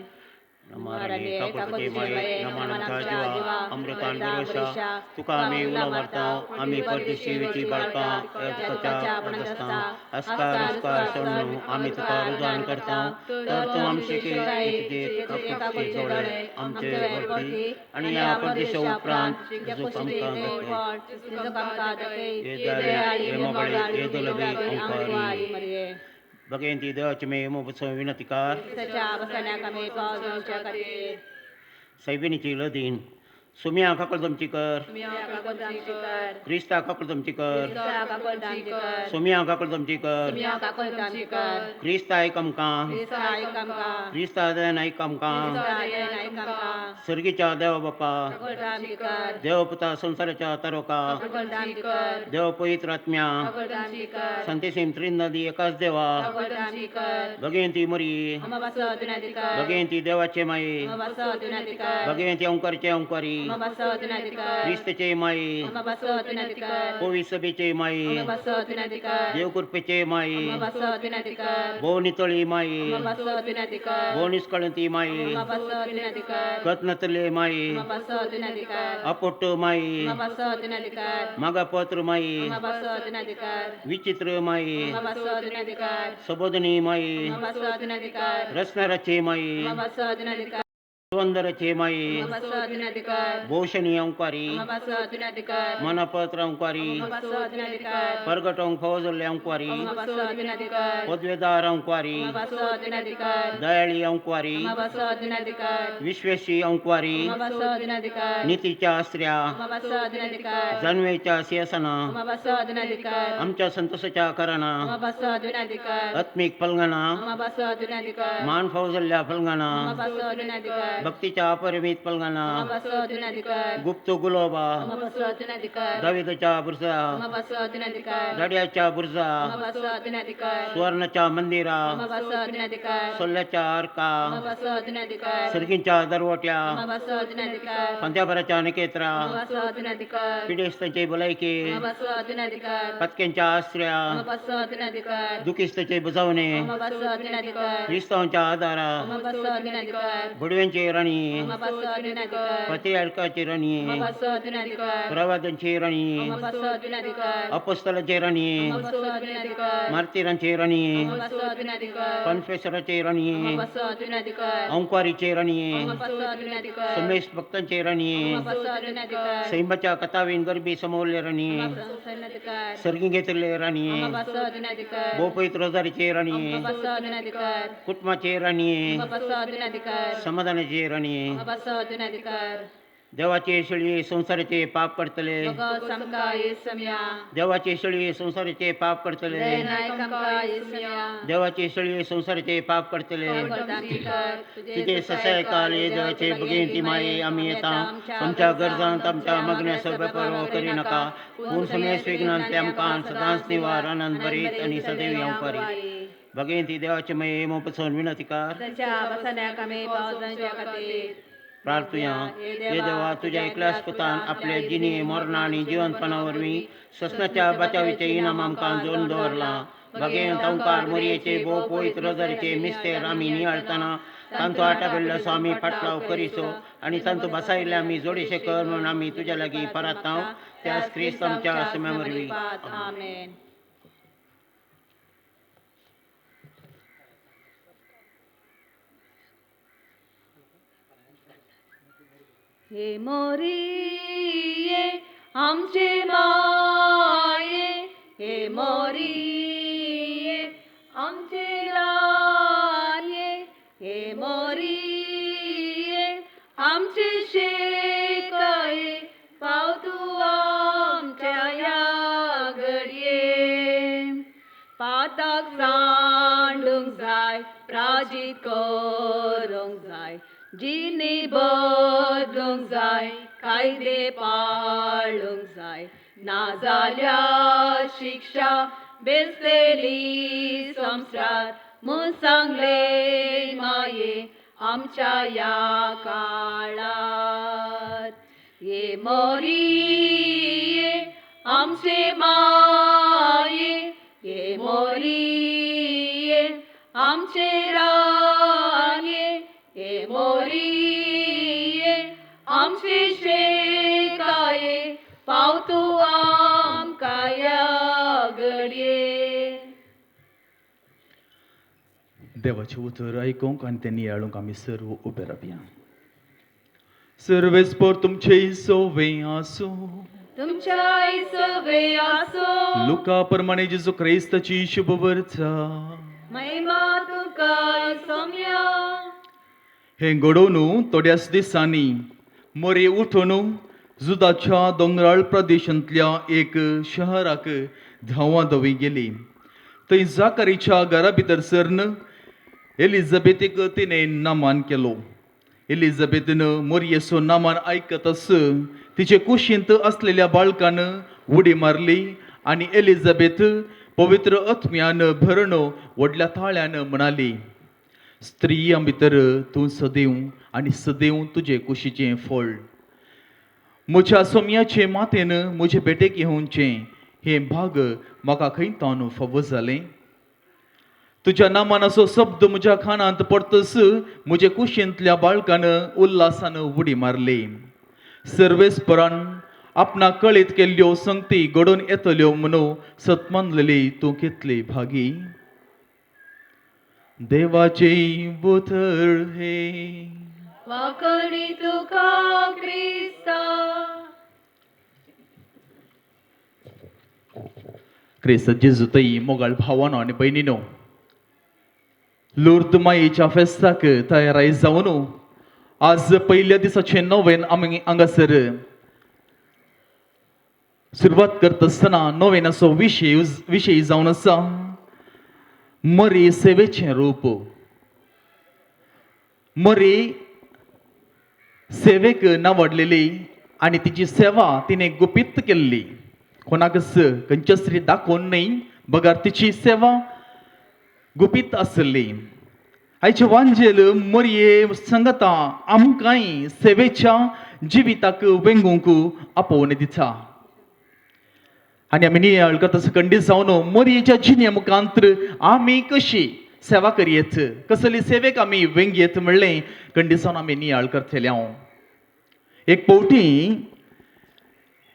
नमाराने काकुळटी माये, नमान आमच्या जिवा, अमृतान भरोशा, तुका आमी उलो मारता. आमी परदेशी वेची बाळकां ह्या दुखाच्या पडत आसता. अस्कार अस्कार सोडून आमी तुका रुजान करता, तर तूं आमचे तुजे काकुळटीचे दोळे आमचे वरती आनी ह्या परदेशा उपरांत तुजो आमकां दाखय. हे दयाळी, हे मोगळे, हे दुलबी ओंकारी. भगवंती देवाची मे मोबसो विनंती कर. सैबिनीची लदीन. सुम्या काकळदमची कर, क्रिस्ता काकळदमची कर. सुम्या काकळदमची कर, क्रिस्ता आयक आमकां, क्रिस्ता दयान आयक आमकां. सर्गीच्या देवा बापा, देव पुता संसाराच्या तारोका, देव पवित्र आत्म्या, संतेसीम त्रिनदी एकाच देवा. भगवंती मरी, भगवंती देवाचे माये, भगवंती ओंकारचे ओंकारी, क्रिस्तचे माये, पवित्र सभेचे माये, देवकृपेचे माये, भोव नितळी माये, भोव निष्कळंती माये, कत नतले माये, अपोट्ट माये, मागापत्र माये, विचित्र माये, सबोधनी माये, रसनाराचे माये, सुंदरचे माये, भूषणी अंकारी, मनपत्र अंकारी, परगट फौजले अंकारी, पदवेदार अंकारी, दयाळी अंकारी, विश्वेशी अंकारी, नीतीच्या आसऱ्या, जानवेच्या सिंहासना, आमच्या संतोषाच्या कारणा, आत्मिक फलगणा, मान फौजल्या फलगणा, भक्तीच्या अपरिमित पलंगाना, गुप्त गुलोबा, दाविदाच्या बुरजा, दाड्याच्या बुरजा, सुवर्णाच्या मंदिरा, सोल्याच्या अर्का, सर्गींच्या दरवट्या, पंत्याभराच्या निकेत्रा, पिडेस्तांचे भलायकी, पत्क्यांच्या आसऱ्या, दुखिस्ताचे बुजावणे, क्रिस्तावांच्या आधारा, भुडव्यांची राणी, पत्रियार्काची राणी, प्रवादांची राणी, अपस्तलाची राणी, मार्तीरांची राणी, कन्फेसराची राणी, ओंकारीची राणी, समेश भक्तांची राणी, सैमाच्या कथावीन गरबी समवले राणी, सर्गी घेतले राणी, भोपैत रोजारीचे राणी, कुटुंबाचे राणी, समाधानाचे राणी, देवाचे शेळी संसाराचे पाप करतले, देवाचे शेळी संसाराचे पाप करतले, देवाचे शेळी संसाराचे पाप करतले. तुझे ससायकाल हे देवाचे भगिनी माये, आम्ही येता आमच्या गरजांत आमच्या मागण्या सभ्य पर्व करी नका, पूण समेस विघ्नान ते आमकां सदांच निवार आनंद भरीत आणि सदैव अंकारी. भगिनी देवाचे मये मोपसोन विनंती कर. प्रार्थुया. हे देवा, तुझ्या एकल्याच पुतान आपल्या जिणे मरणा आणि जिवंतपणा वरवीं ससनाच्या बचावीचे इनाम आमकां जोडून दवरलां. भगेन तंकार मोरयेचे भोव पवित्र रोजारीचे मिस्तेर आमी नियाळतना तांचो आटापिल्लो आमी फाटलाव करीसो आनी तांचो बसायिल्ले आमी जोडीशे कर म्हणून आमी तुज्या लागीं परातांव, त्याच क्रिस्त आमच्या आसम्या वरवीं. आमेन. हे मोरिये आमचे माये, हे मोरिये आमचे राये, हे मोरिये आमचे शेकाये, पाव तूं आमच्या ह्या घडये. पाताक सांडूंक जाय, प्राजीत करूंक जाय, जिणी बदलूंक जाय, कायदे पाळूंक जाय, नाजाल्यार शिक्षा बेसलेली संवसार म्हूण सांगले माये आमच्या ह्या काळार. हे मोरिये आमचे माये, हे मोरिये आमचे राये, हे मोरिये आमचे शेकाये, पाव तूं आमकां ह्या घडये. देवाचें उतर आयकूंक आनी तें नियाळूंक आमी सर्व उबे रावया. सर्वेस्पर तुमचे सोवे आसूं. तुमच्या सवे आसूं. लुका प्रमाणे जेजू क्रिस्ताची शुभ वर्चा. महिमा तुका सोम्या. हें घडोवन थोड्याच दिसांनी मोरे उठून जुदाच्या दोंगराळ प्रदेशांतल्या एक शहराक धांवा धवी गेली. थंय जाकारीच्या घरा भितर सरन एलिझाबेथीक तिणें नामान केलो. एलिझाबेथीन मोरयेचो नामान आयकतच तिचे कुशींत आसलेल्या बाळकान उडी मारली आनी एलिझाबेथ पवित्र आत्म्यान भरण व्हडल्या ताळ्यान म्हणाली, स्त्रियां भितर तूं सदैव आनी सदैव तुजे कुशीचें फळ. म्हज्या सोम्याचे मातेन म्हजे भेटेक येवचें हें भाग म्हाका खंय तावन फावो जालें. तुज्या नामानाचो शब्द म्हज्या कानांत पडतच म्हजे कुशींतल्या बाळकान उल्हासान उडी मारली. सर्वेस्परान आपणाक कळीत केल्ल्यो संगती घडोवन येतल्यो म्हणून सतमानलेली तूं कितली भागी. देवाचें उतर हें. वाकणी तुका क्रिस्ता. क्रिस्त जेजू तई मोगाळ भावानो आनी भयणीनो, लुर्द मायेच्या फेस्ताक तयाराय जावन आज पयल्या दिसाचें नोवेन आमी हांगासर सुरवात करता आसतना नोवेनाचो विशय जावन आसा मरी सेवेचें रूप. मरी सेवेक नावडलेली आनी तिची सेवा तिणें गुपीत केल्ली. कोणाकच खंयच्याच तरी दाखोवन न्हय बगर तिची सेवा गुपीत आसली. आयचे वांजेल मोरये संगता आमकांय सेवेच्या जिविताक वेंगूंक आपोवणे दिता. आनी आमी नियाळ करता खंडीत जावन मोरयेच्या जिणे मुखांत आमी कशी सेवा करयेत, कसली सेवेक आमी वेंगयेत म्हणलें खंडीत जावन आमी नियाळ करतले. हांव एक पवटी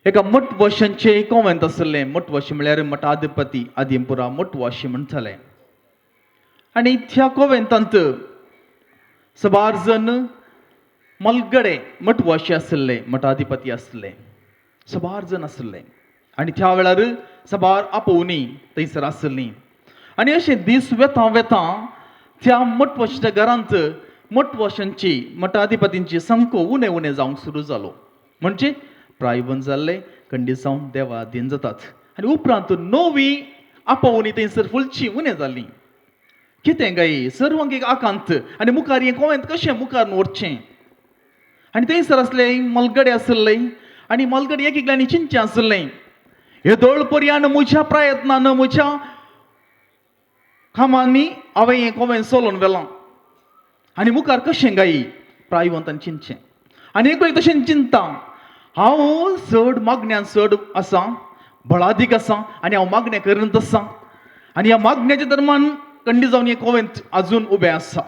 एका मठवाशांचें कॉवेंत आसलें. मठवाशी म्हळ्यार मठाधिपती आदिमपुरा मठवाशी म्हणटाले. आनी त्या कोवेंतांत सबार जण मलगडे मठवाशी आसले, मठाधिपती आसले, सबार जण आसले. आनी त्या वेळार सबार आपोवणी थंयसर आसली. आनी अशें दीस वेता वेता त्या मठवाशीच्या घरांत मठवाशांची मठाधिपतींची संको उणें उणें जावंक सुरू जालो. म्हणजे प्रायवन जाल्ले खंडीत जावन देवा दिन जातात. आनी उपरांत नवी आपोवणी थंयसर फुलची उणें जाली. कितें गाय सर्वांक एक आकांत आनी मुखार हें गोंयांत कशें मुखार व्हरचें. आनी थंयसर आसले मलगडे आसले आनी मलगडे एक एकल्यांनी चिंतचें आसलें, हे दोळ पर्यान म्हज्या प्रयत्नान म्हज्या कामांनी हांवें हें गोंव्यान चलोवन व्हेलां आनी मुखार कशें गाय प्रायवंतान चिंतचें. आनी एक एक तशें चिंता, हांव चड मागण्यान चड आसा, बळादीक आसा आनी हांव मागणें करीत आसा आनी ह्या मागण्याच्या धर्मान कंडी जावन हें कोवेंत अजून उबें आसा.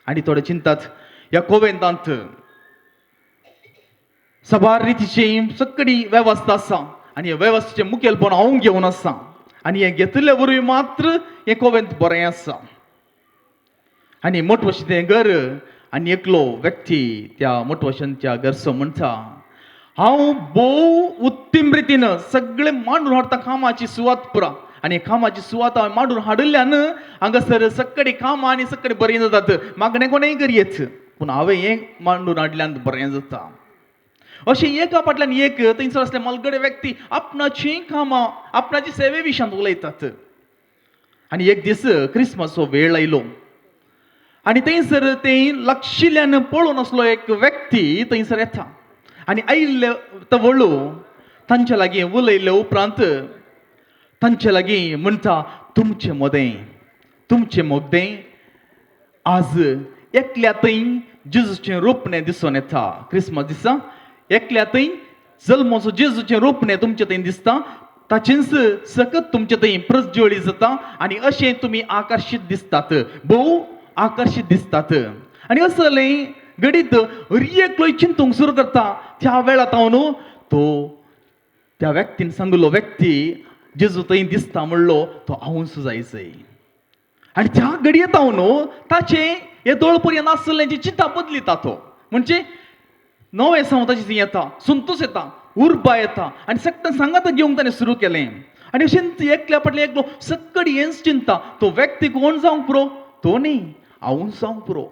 आनी थोडे चिंतात ह्या कोवेंतांत सबार रितीची सगळी वेवस्था आसा आनी ह्या वेवस्थेचें मुखेलपण हांव घेवन आसा आनी हें घेतिल्ले वरवीं मात्र हें कोवेंत बरें आसा. आनी मोटवशें तें घर आनी एकलो व्यक्ती त्या मोटवशनच्या घरचो म्हणटा, हांव भोव उत्तम रितीन सगळें मांडून हाडटा कामाची सुवात पुरा, आनी कामाची सुवात हांवें मांडून हाडिल्ल्यान हांगासर सगळीं कामां आनी सगळें बरें जातात, मागणें कोणेंय करयेच, पूण हांवें हें मांडून हाडल्यान बरें जाता. अशें एका फाटल्यान एक थंयसर आसले मलगडे व्यक्ती आपणाचीं कामां आपणाची सेवे विशयांत उलयतात. आनी एक दीस क्रिसमसचो वेळ आयलो आनी थंयसर थंय लागशिल्ल्यान पळोवन आसलो एक व्यक्ती थंयसर येता आनी आयिल्ले तवळू तांचे लागीं उलयल्ले उपरांत तांचे लागीं म्हणटा, तुमचें मदें तुमचें मोगदें आज एकल्या थंय जेजूचें रूपणें दिसून येता. क्रिसमस दिसा एकल्या थंय जल्मोचो जेजूचें रूपणें तुमचे थंय दिसता, ताचेंच सकत तुमचे थंय प्रज्वळी जाता आनी अशें तुमी आकर्शीत दिसतात, भोव आकर्शीत दिसतात. आनी असलें घडीत हर एकलो चिंतूंक सुरू करता. त्या वेळार न्हू तो त्या व्यक्तीन सांगलो व्यक्ती जेजू थंय दिसता म्हणलो तो हांवूच जायचय. आनी त्या घडयेत हांव न्हू ताचें हे दोळ पर्यंत आसलें चिंता बदलिता तो, म्हणजे नवें सांव ताची थंय येता, संतोश येता, उर्बा येता आनी सगळ्यां सांगात घेवंक ताणें सुरू केलें. आनी अशेंच एकल्या फाटल्यान एकलो सक्कडी हेंच चिंता, तो व्यक्ती कोण जावंक पुरो, तो न्ही हांवूच जावंक पुरो,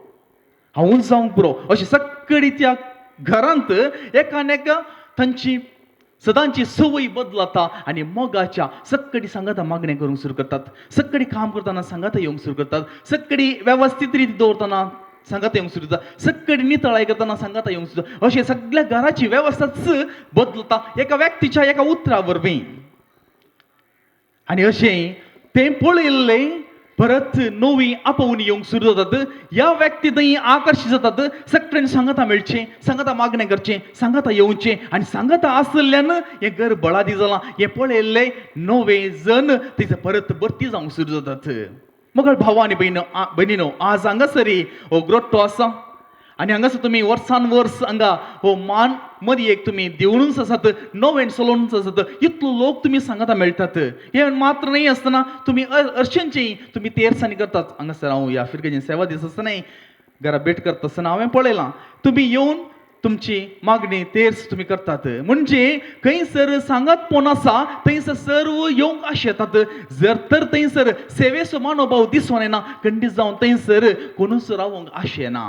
हांवूच जावंक पुरो. अशें सक्कडी त्या घरांत एकान एका तांची सदांची संवय बदलता आनी मोगाच्या सक्कडी सांगाता मागणें करूंक सुरू करतात, सक्कडी काम करतना सांगाता येवंक सुरू करतात, सक्कडी वेवस्थीत रिती दवरतना सांगाता येवंक सुरू करता, सक्कडी नितळाय करतना सांगाता येवंक सुरू करता. अशें सगळ्या घराची वेवस्थाच बदलता एका व्यक्तीच्या एका उतरा वरवीं. आनी अशें तें पळयल्लें परत नवी आपोवन येवंक सुरू जातात, ह्या व्यक्ती थंय आकर्शीत जातात, सगळ्यांनी सांगाता मेळचें, सांगाता मागणें करचें, सांगाता येवचें आनी सांगाता आशिल्ल्यान हें घर बळादी जालां. हें पळयल्लें नवे जन थंयसर परत भरती जावंक सुरू जातात. मगळ भाव आनी भयणीनो, आज हांगासरी हो ग्रोट्टो आसा आनी हांगासर तुमी वर्सान वर्स हांगा हो मान मदीं एक तुमी दिवनूच आसात, नवें चलोवनूच आसात, इतलो लोक तुमी सांगाता मेळटात. हें मात्र न्हय आसतना तुमी अर्शेंची तुमी तेरसांनी करतात. हांगासर हांव ह्या फिरगेची सेवा दीस आसतना घरा भेट करता आसतना हांवें पळयलां तुमी येवन तुमची मागणी तेर्स तुमी करतात. म्हणजे खंयसर सांगातपण आसा थंयसर सर्व येवंक आशेतात. जर तर थंयसर सेवेचो मनोभाव दिसून येना खंडीत जावन थंयसर कोणूच रावंक आशेना.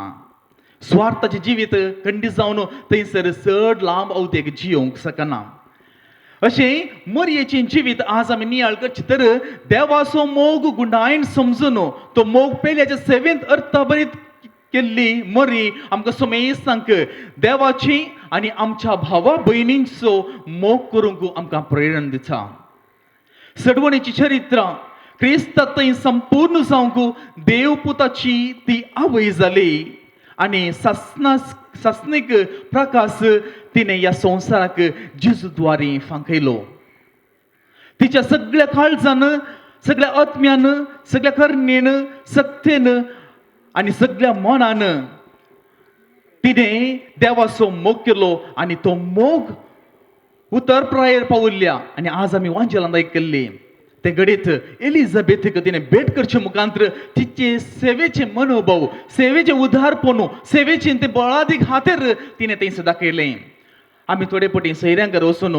स्वार्थाचें जिवीत खंडीत जावन थंयसर चड लांब अवधेक जियोवंक शकना. अशें मरयेचें जिवीत आज आमी नियाळ करचें तर देवाचो मोग गुंडायन समजून तो मोग पेल्याच्या सेवेंत अर्थभरीत केल्ली मरी आमकां समेस्तांक देवाची आनी आमच्या भावा भयणींचो मोग करूंक आमकां प्रेरणा दिता. सडवणीची चरित्रां क्रिस्ता थंय संपूर्ण जावंक देवपुताची ती आवय जाली आनी सासणीक प्रकाश तिणें ह्या संवसाराक जेजू द्वारी फांकयलो. तिच्या सगळ्या काळजान, सगळ्या आत्म्यान, सगळ्या करणेन, सक्तेन आनी सगळ्या मनान तिणें देवाचो मोग केलो आनी तो मोग उतर प्रायेर पावल्ल्या. आनी आज आमी वांजेलांत आयकल्ली तें घडीत एलिझाबेथीक तिणें भेट करचे मुखांत्र तिचे सेवेचे मनोभाव, सेवेचे उदारपण, सेवेचे ते बळादीक खातीर तिणें थंयसर दाखयलें. आमी थोडे पटी सैऱ्यांकर वचून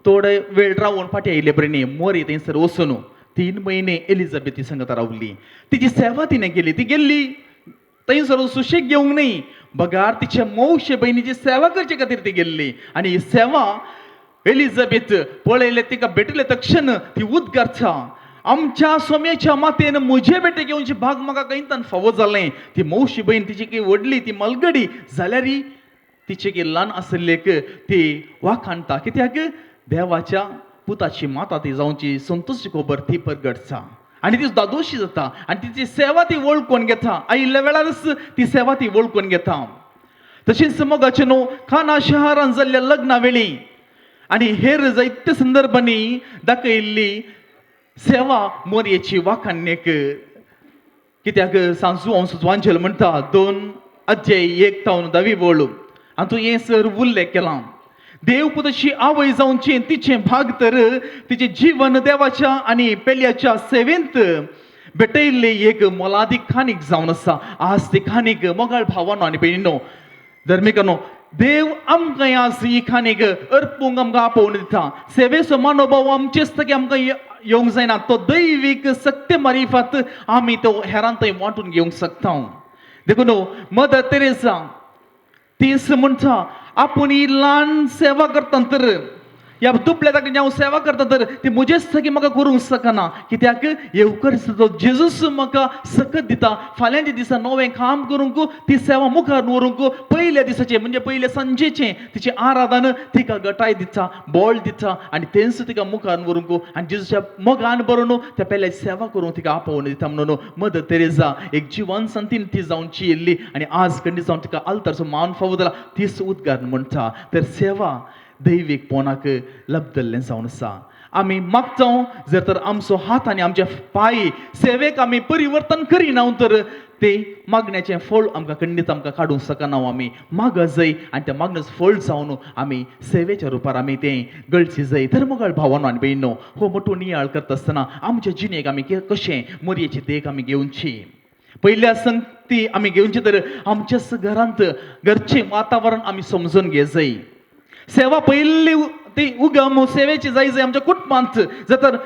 थोडे वेळ रावून फाटीं आयिल्ले भरणीं मोरी थंयसर वचून 3 म्हयने एलिझाबेथी संगता रावली. तिची सेवा तिणें केली. ती गेल्ली थंयसर सुशेग घेवंक न्हय, बगार तिचे मोवशे भयणीची सेवा करचे खातीर ती गेल्ली. आनी ही सेवा एलिझाबेथ पळयलें, तिका भेटले तक्षण ती उद्गारता, आमच्या सोम्याच्या मातेन म्हजे भेटेक घेवची भाग म्हाका खंयतान फावो जालें. ती मोवशी भयण तिची की व्हडली ती मलगडी जाल्यार तिचे की ल्हान आशिल्लेक ती वाखाणटा, कित्याक देवाच्या पुताची माता ती जावची संतोशी खबर ती परगटता आनी ती दादोशी जाता आनी तिची सेवा ती वळखून घेता. आयिल्ल्या वेळारच ती सेवा ती वळखून घेता. तशेंच मोगाचें न्हू खाना शहरान जाल्ल्या लग्ना वेळी आनी हेर जायते संदर्भांनी दाखयल्ली सेवा मोरयेची वाखाणणेक, कित्याक सांजू हांव वांजेल म्हणटा 2 अध्याय 1 तावन 10 वळ हातूंत हें सर उल्लेख केला. देवपुताची आवय जावचें तिचें भाग तर तिचें जीवन देवाच्या आनी पेल्याच्या सेवेंत भेटयल्ली एक मोलादीक खाणीक जावन आसा. आज ती खाणीक मोगाळ भावानो आनी भयणीनो, धर्मिकानो, देव आमकां आज ही खाणीक अर्पूंक आमकां आपोवन दिता. सेवेचो मनोभाव आमचेच तकी आमकां येवंक जायना, तो दैवीक सत्य मारिफात आमी तो हेरां थंय वांटून घेवंक शकता. देखून मदर तेरेसा तीच म्हणटा, आपूण ही ल्हान सेवा करता तर ह्या दुबल्या ताका हांव सेवा करता तर ती म्हजेच सगळी म्हाका करूंक शकना, कित्याक येवकर जेजूस म्हाका सकत दिता. फाल्यांच्या दिसा नवें काम करूंक, ती सेवा मुखार व्हरूंक पयल्या दिसाचें म्हणजे पयल्या सांजेचें तिचें आराधन तिका गटाय दिता, बळ दिता आनी तेंच तिका मुखार व्हरूंक आनी जेजूच्या मोगान बरोवन त्या पेल्या सेवा करूंक तिका आपोवन दिता. म्हणून मदर तेरेजा एक जिवन संतीन ती जावची येयल्ली आनी आज खंडी जावन तिका आल्तारचो मान फावो जाला, तीच उद्गार म्हणटा. तर सेवा दैवीक पोनाक लब्दल्लें जावन आसा. आमी मागता जर तर आमचो हात आनी आमचे पांय सेवेक आमी परिवर्तन करिना तर ते मागण्याचें फळ आमकां खंडीत आमकां काडूंक शकना. आमी माग जाय आनी त्या मागण्याचो फळ जावन आमी सेवेच्या रुपार आमी तें गळची जाय. तर मोगाळ भावानो आनी भयणीनो, हो मोटो नियाळ करता आसतना आमच्या जिणेक आमी कशें मोरयेची देख आमी घेवची. पयल्या संगती आमी घेवची तर आमच्याच घरांत घरचें वातावरण आमी समजून घे जाय. सेवा पयली ती उगम सेवेची जाय जाय आमच्या कुटुंबांत. जर तर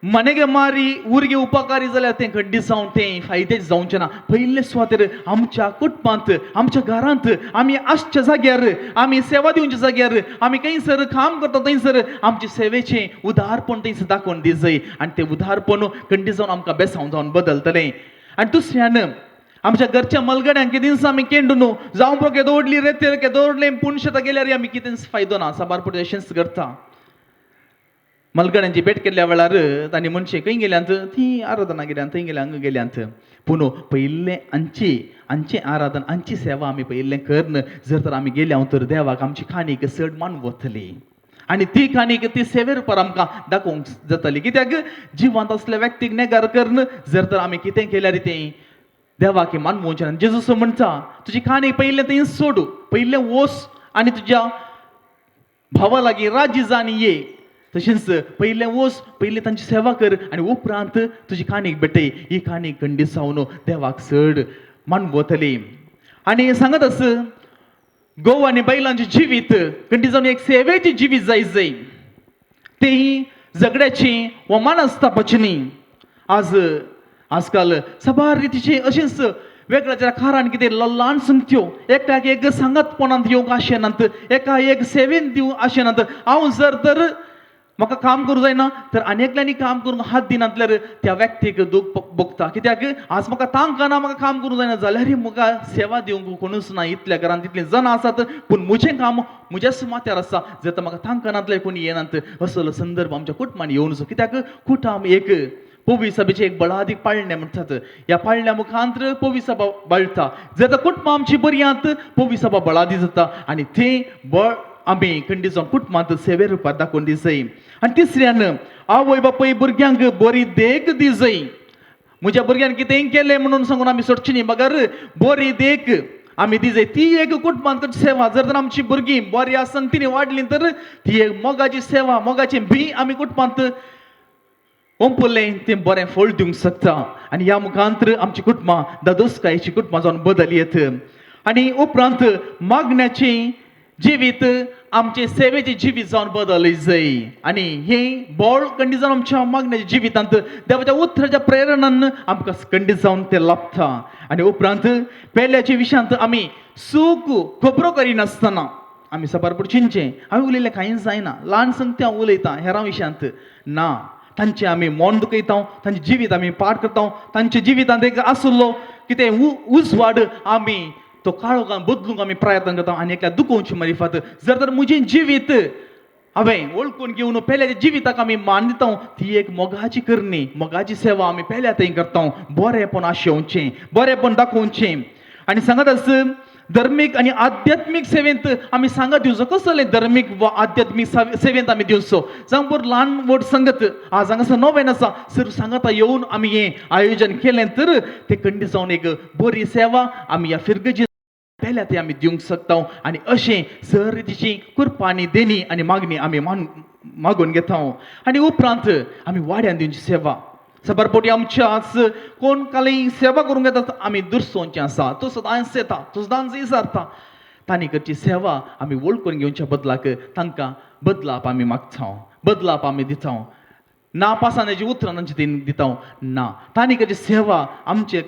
मनेगे मारी उरगे उपकारी जाल्यार तें खड्डी जावन तें फायदे जावचें ना. पयले सुवातेर आमच्या कुटुंबांत, आमच्या घरांत, आमी आसच्या जाग्यार, आमी सेवा दिवच्या जाग्यार, आमी खंयसर काम करता थंयसर आमचे सेवेचें उदारपण थंयसर दाखोवन दी जाय आनी तें उदारपण खंडी जावन आमकां बेसांव जावन बदलतलें. आनी दुसऱ्यान आमच्या घरच्या मलगड्यांक कितेंच आमी केंडू न्हू, जावं पुरो केदो व्हडली रेतेर केदो व्हडलें पूण शेतां गेल्यार आमी कितेंच फायदो ना. साबार पडटे अशेंच करता. मलगड्यांची भेट केल्ल्या वेळार तांणी म्हणचें खंय गेल्यांत ती आराधना गेल्यांत, थंय गेल्या, हांगा गेल्यांत. पूण पयिल्लें आमची आमचें आराधन आमची सेवा आमी पयिल्लें करून जर तर आमी गेल्या तर देवाक आमची खाणीक चड मानवतली आनी ती खाणीक ती सेवे रुपार आमकां दाखोवंक जातली. कित्याक जिवांत असल्या व्यक्तीक नेगार करून जर तर आमी कितें केल्यार तें देवाक मानवचें ना. जेजूस म्हणटा तुजी खाणी पयलें थंय सोडू, पयलें वोस आनी तुज्या भावा लागीं राजी जा आनी ये. तशेंच पयलें वोस, पयलें तांची सेवा कर आनी उपरांत तुजी खाणीक भेटय. ही खाणीक खंडीत जावन देवाक चड मानवतली. आनी सांगत आस गोवा आनी बैलांचें जिवीत खंडीत जावन एक सेवेचें जिवीत जाय जाय, तें झगड्याची वा मानस्तापाची न्ही. आज आजकाल साबार रितीचे अशेंच वेगळ्या कारण कितें ल्हान संगत्यो एकट्याक एक सांगातपणांत येवंक आशेनात, एका एक सेवेन दिवंक आशेनात. हांव जर तर म्हाका काम करूं जायना तर आनी एकल्यांनी काम करूंक हात दिना जाल्यार त्या व्यक्तीक दूख भोगता. कित्याक आज म्हाका तांक ना, म्हाका काम करूंक जायना जाल्यार म्हाका सेवा दिवंक कोणूच ना. इतल्या घरांत इतलीं जाणां आसात पूण म्हजें काम म्हज्याच माथ्यार आसा. जर तर म्हाका तांक ना जाल्यार कोणी येनात. असलो संदर्भ आमच्या कुटुंबान येवन, कित्याक कुटुंब एक पवी सभेचें एक बळादीक पाळणें म्हणटात. ह्या पाळण्या मुखांत पवी सभा बळटा. जर तर कुटुंबां आमची बरी आहात पवी सभा बळादी जाता आनी तें बळ आमी खंडीत जावन कुटुंबांत सेवे रुपार दाखोवन दिसय. आनी तिसऱ्यान आवय बापूय भुरग्यांक बरी देख दिसय. म्हज्या भुरग्यान कितेंय केलें म्हणून सांगून आमी सोडची न्ही, मगर बरी देख आमी दिजय. ती एक कुटुंबांत सेवा जर तर आमची भुरगीं बरी आसन तिणी वाडली तर ती एक मोगाची सेवा, मोगाचें बी आमी कुटुंबांत ओंपलें तें बरें फळ दिवंक शकता. आनी ह्या मुखांत आमची कुटुंबां दादोसकायेची कुटुंबां जावन बदल येत. आनी उपरांत मागण्याचें जिवीत आमचें सेवेचें जिवीत जावन बदल जाय. आनी हें बळ खंडीत जावन आमच्या मागण्याच्या जिवितांत देवाच्या उतराच्या प्रेरणान आमकां खंडीत जावन तें लाभता. आनी उपरांत पेल्याच्या विशयांत आमी सूख खबरो करिनासतना आमी साबार चिंतचें हांवें उलयलें कांयच जायना, ल्हान संगती हांव उलयतां हेरां विशयांत ना. तांचें आमी मन दुखयता, तांचें जिवीत आमी पाड करता, तांच्या जिवितांत एक आसलो कितें उजवाड आमी तो काळोखान बदलूंक आमी प्रयत्न करता आनी एकल्या दुखोवची मारिफात. जर तर म्हजें जिवीत हांवें वळखून घेवन पेल्याच्या जिविताक आमी मान दिता, ती एक मोगाची करणी, मोगाची सेवा आमी पेल्या थंय करता. बरेंपण आशेवचें, बरेंपण दाखोवचें. आनी सांगत आस धर्मीक आनी आध्यात्मीक सेवेंत आमी सांगत दिवचो. कसलें धर्मीक वा आध्यात्मीक सेवेंत आमी दिवचो? जावं बरो ल्हान व्हड संगत आज हांगासर नवें आसा सर सांगता येवन आमी हें आयोजन केलें तर तें खंडीत जावन एक बरी सेवा आमी ह्या फिरगजी पेल्या ती आमी दिवंक शकता. आनी अशें सर रितीची कृपा आनी देणी आनी मागणी आमी मागून घेता. आनी उपरांत आमी वाड्यान दिवची सेवा. साबार पोटी आमच्या आज कोण काली सेवा करूंक येता आमी दुरसोवचें आसा. तूं सदांच येता, तूं सदांच विचारता. तांणी करची सेवा आमी वळखून घेवच्या बदलाक तांकां बदलाप आमी मागता, बदलाप आमी दिता. ना पासानाची उतरां तांची दिता ना. तांणी करची सेवा आमचे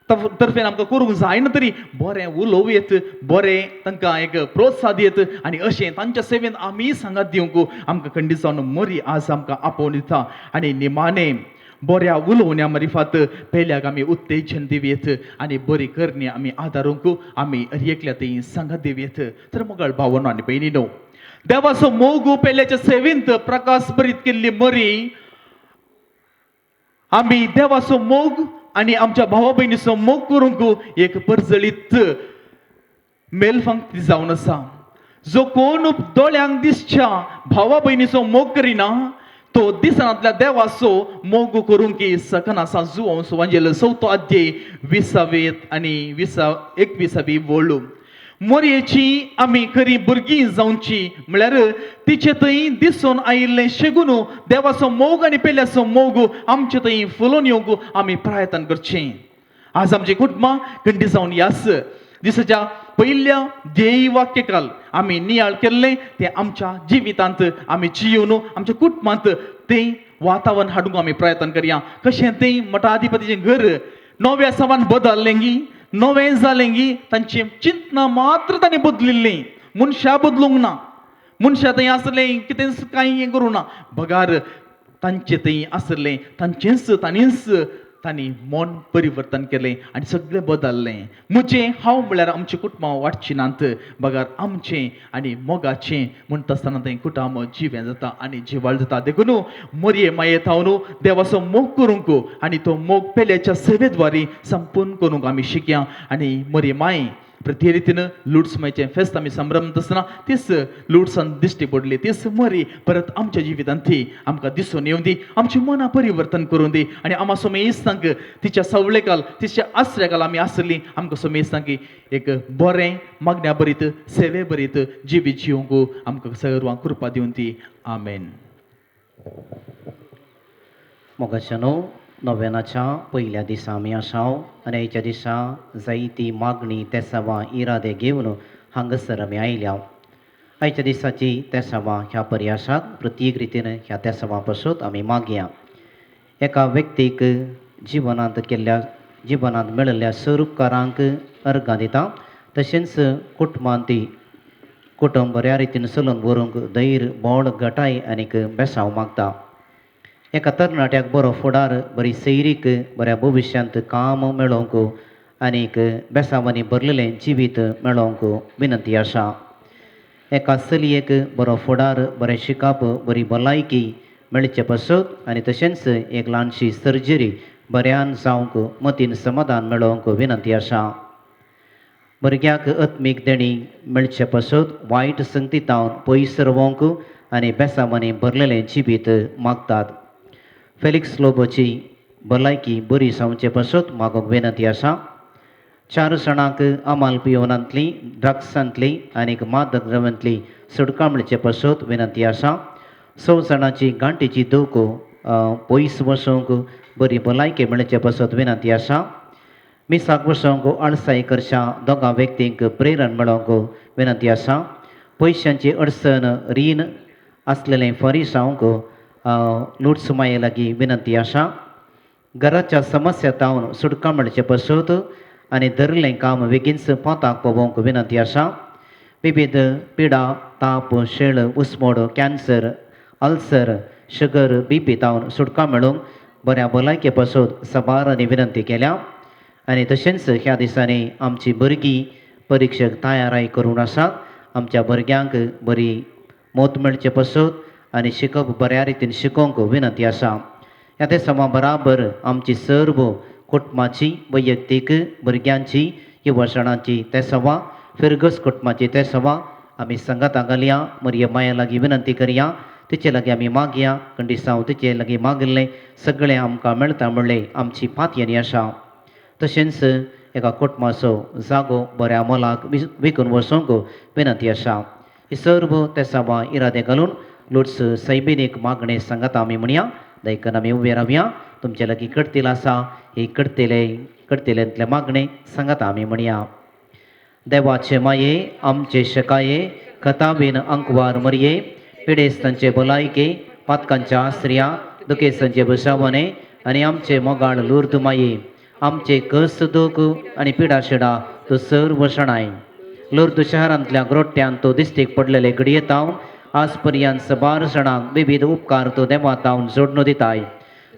तर्फेन आमकां करूंक जायना तरी बरें उलोवं येत, बरें तांकां एक प्रोत्साहन दियत आनी अशें तांच्या सेवेन आमी सांगात दिवंक आमकां खंडीत जावन मरी आज आमकां आपोवन दिता. आनी निमाणें बऱ्या उलोवण्या मारिफात पेल्याक आमी उत्तेजन दिवयेत आनी बरी करणी आमी आदारूंक आमी एकल्या ती सांगात दिवयेत. तर मोगाळ भावनो आनी भयणीनो, देवाचो मोग पेल्याच्या सेवेंत प्रकाश बरीत केल्ली मरी आमी देवाचो मोग आनी आमच्या भावा भयणीचो मोग करूंक एक परजळीत मेलफंक्ती जावन आसा. जो कोण दोळ्यांक दिसच्या भावा भयणीचो मोग करिना तो दिसनांतल्या देवाचो मोग करूंक सकना आसा. जुवांव सुवांजेल चवथो अध्याय 20वी आनी 21वी वळू. मोरयेची आमी खरी भुरगीं जावची म्हळ्यार तिचे थंय दिसून आयिल्लें शेगून देवाचो मोग आनी पेल्याचो मोग आमचे थंय फुलोवन येवंक आमी प्रयत्न करचें. आज आमची कुटुंबां खंडी जावन ह्याच दिसाच्या पयल्या ध्येय वाक्यकाल आमी नियाळ केल्लें तें आमच्या जिवितांत आमी जियोवन आमच्या कुटुंबांत तें वातावरण हाडूंक आमी प्रयत्न करया. कशें तें मठाधिपतीचें घर नव्या सवान बदललें गी, नवें जालें गी, तांचें चिंतना मात्र तांणी बदलिल्लीं. मनशां बदलूंक ना, मनशां थंय आसलें कितेंच कांय हें करूं ना, बगार तांचें थंय आसलें तांचेंच तांणीच तांणी मन परिवर्तन केलें आनी सगळें बदललें. म्हजें हांव म्हळ्यार आमचीं कुटुंबां वाडचीं नात, बगार आमचें आनी मोगाचें म्हणटा आसतना थंय कुटुंब जिवें जाता आनी जिवाळ जाता. देखून मोरये माये थावन देवाचो मोग करूंक आनी तो मोग पेल्याच्या सेवेद्वारे संपूर्ण करूंक आमी शिकया. आनी मोरये माये प्रति रितीन लुड्स मायचें फेस्त आमी संभ्रमत आसतना तीच लुड्सान दिश्टी पडली, तीच मरी परत आमच्या जिवितांत ती आमकां दिसून येवं दी, आमची मनां परिवर्तन करूं दी आनी आमा सोमेस्तांक तिच्या सवळेकाल तिच्या आसऱ्याकाल आमी आसली आमकां सोमेस्तांक एक बरें मागण्या बरीत सेवे बरीत जिवीत जिवंक आमकां सर्वांक कृपा दिवन ती. आमेन. मोगाच्यानो, नोवेनाच्या पयल्या दिसा आमी आसाव आनी आयच्या दिसा जायती मागणी तेसावां इरादे घेवन हांगासर आमी आयल्या. आयच्या दिसाची तेसावां ह्या परी आसात. प्रत्येक रितीन ह्या तेसावां पासून आमी मागया. एका व्यक्तीक जिवनांत केल्ल्या जिवनांत मेळिल्ल्या स्वरुपकारांक अर्गां दिता, तशेंच कुटुंबांत कुटुंब बऱ्या रितीन चलोवन व्हरूंक धैर्य बोळ घटाय आनीक बेसांव मागता. एका तरणाट्याक बरो फुडार, बरी सैरीक, बऱ्या भविश्यांत काम मेळोवंक आनीक बेसांवांनी भरलेलें जिवीत मेळोवंक विनंती आसा. एका चलयेक बरो फुडार, बरें शिकप, बरी भलायकी मेळचे पासत आनी तशेंच एक ल्हानशी सर्जरी बऱ्यान जावंक मतीन समाधान मेळोवंक विनंती आसा. भुरग्याक आत्मीक देणी मेळचे पासत वायट संगतीतावन पयस रावंक आनी बेसांवांनी भरलेलें जिवीत मागतात. फेलिक्स लोबोची भलायकी बरी जावचे पासत मागूंक विनंती आसा. 4 जाणांक अमाल पियोवनांतली, ड्रग्सांतली आनीक मादक द्रव्यांतली सुटका मेळचे पासत विनंती आसा. 6 जाणांची गांठीची दूख पयस वचूंक बरी भलायकी मेळचे पासत विनंती आसा. मिसाक वचूंक आळसाय करच्या दोगां व्यक्तींक प्रेरण मेळोवंक विनंती आसा. पयशांची अडचण, रीण आसलेलें फारीक जावंक लुट्स माये लागीं विनंती आसा. घराच्या समस्या तावन सुटका मेळचे पासत आनी धरलें काम बेगीनच पोताक पावोवंक विनंती आसा. विविध पिडा, ताप, शेळ, उस्मोड, कॅन्सर, अल्सर, शुगर, बीपी तावन सुटका मेळोवंक बऱ्या भलायके पासत साबारांनी विनंती केल्या. आनी तशेंच ह्या दिसांनी आमची भुरगीं परिक्षेक तयाराय करून आसात. आमच्या भुरग्यांक बरी मत मेळचे पासत आनी शिकप बऱ्या रितीन शिकोवंक विनंती आसा. ह्या दिसा बराबर आमची सर्व कुटुंबाची, वैयक्तीक भुरग्यांची, युवजणांची तेसवा, फिरगस कुटुंबाची तेसवा आमी संगातां घालया. मरिया माया लागीं विनंती करया, तिचे लागीं आमी मागया. कंडिसांव तिचे लागीं मागिल्लें सगळें आमकां मेळटा म्हणलें आमची पातयेनी आसा. तशेंच एका कुटुंबाचो जागो बऱ्या मोलाक विकून वचूंक विनंती आसा. ही सर्व तेसावां इरादे घालून लुट्स सैबिनीक मागणें सांगाता आमी म्हणया. देखून आमी उबे रावया. तुमचे लागीं कडतील आसा ही कडतेले कडतेल्यांतले मागणें सांगात आमी म्हणया. देवाचे माये आमचे शकाये कथाबीन अंकवार मरये पिडेस्तांचे भलायके पातकांच्या आसऱ्या दुखेस्तांचे बसावणे आनी आमचे मोगाळ लुर्द माये आमचे कस दूख आनी पिडाशिडा तूं सर्व शणाय. लुर्द शहरांतल्या ग्रोट्यान तूं दिश्टीक पडलेले घडयेतावन आज पर्यंत सबार शणांक विविध उपकार तूं देवातावन जोडणू दिताय.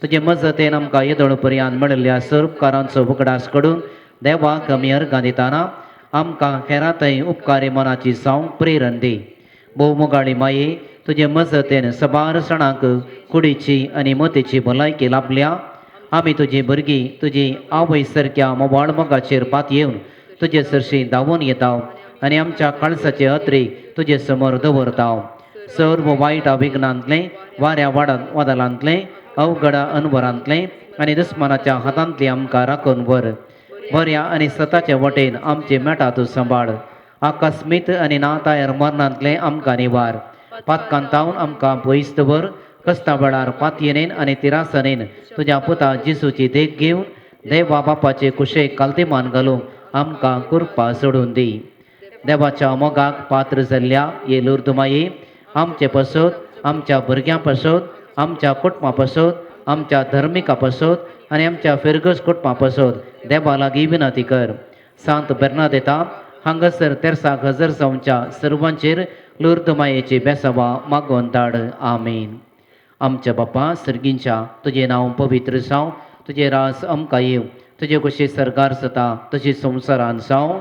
तुजे मजतेन आमकां येदोळ पर्यंत मेळिल्ल्या सर्व उपकारांचो उगडास कडून देवाक आमी अर्गां दितना आमकां हेरांतय उपकारी मनाची जावंक प्रेरण दी. भोवमोगाळी माये तुजे मजतेन सबार सणांक कुडीची आनी मतीची भलायकी लाभल्या. आमी तुजी भुरगीं तुजी आवय सारक्या मोबाळ मोगाचेर पात येवन तुजे सरशी धांवून येता आनी आमच्या काळसाचे अत्रेक तुजे समोर दवरता. सर्व वायट विघ्नांतलें वाऱ्या वादळांतलें अवघडा अनवरांतलें आनी दुस्मानाच्या हातांतलें आमकां राखून व्हर. बऱ्या आनी सताचे वटेन आमचे मेटा तूं सांबाळ. आकस्मीत आनी नातायर मरणांतलें आमकां निवार. पातकांतावन आमकां पयस दवर. कस्ता वेळार पातयेनेन आनी तिरासनेन तुज्या पुता जिसूची देख घेवन देवा बापाचे कुशेक कालतेमान घालूंक आमकां कृपा सोडून दी. देवाच्या मोगाक पात्र जाल्ल्या हे लुर्द माये आमचे पासत आमच्या भुरग्यां पासत आमच्या कुटुंबा पासत आमच्या धर्मिका पासत आनी आमच्या फिरगज कुटुंबा पासत देवा लागीं विनंती कर. सांत बेर्नादेता हांगासर तेरसाक हजर जावच्या सर्वांचेर लुर्द मायेची बेसावा मागोवन धाड. आमेन. आमच्या बापा सर्गींच्या तुजें नांव पवित्र जावं, तुजें रास आमकां येवं, तुजे कशी सरकार जाता तशी संवसारान जावं.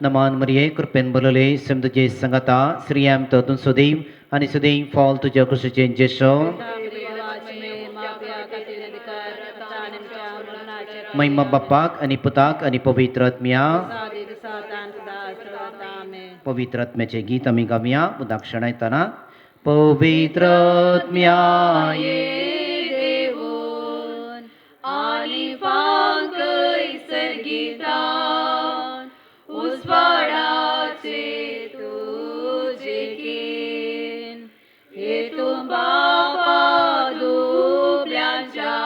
नमान मरिये कृपेन बोलले सम तुजे संगता श्रीयाम तो तूं सुदैव आनी सुदैव फॉल तुज्या कुशीचें जेसो. महिमा बापाक आनी पुताक आनी पवित्र आत्म्या. पवित्र आत्म्याचें गीत आमी गावया उदाक शणायतना. पवित्र आत्म्या देवून आनी फांकय सर्गीतान उजवाडाचे तुजे कीन हेतून बापा दुबल्यांच्या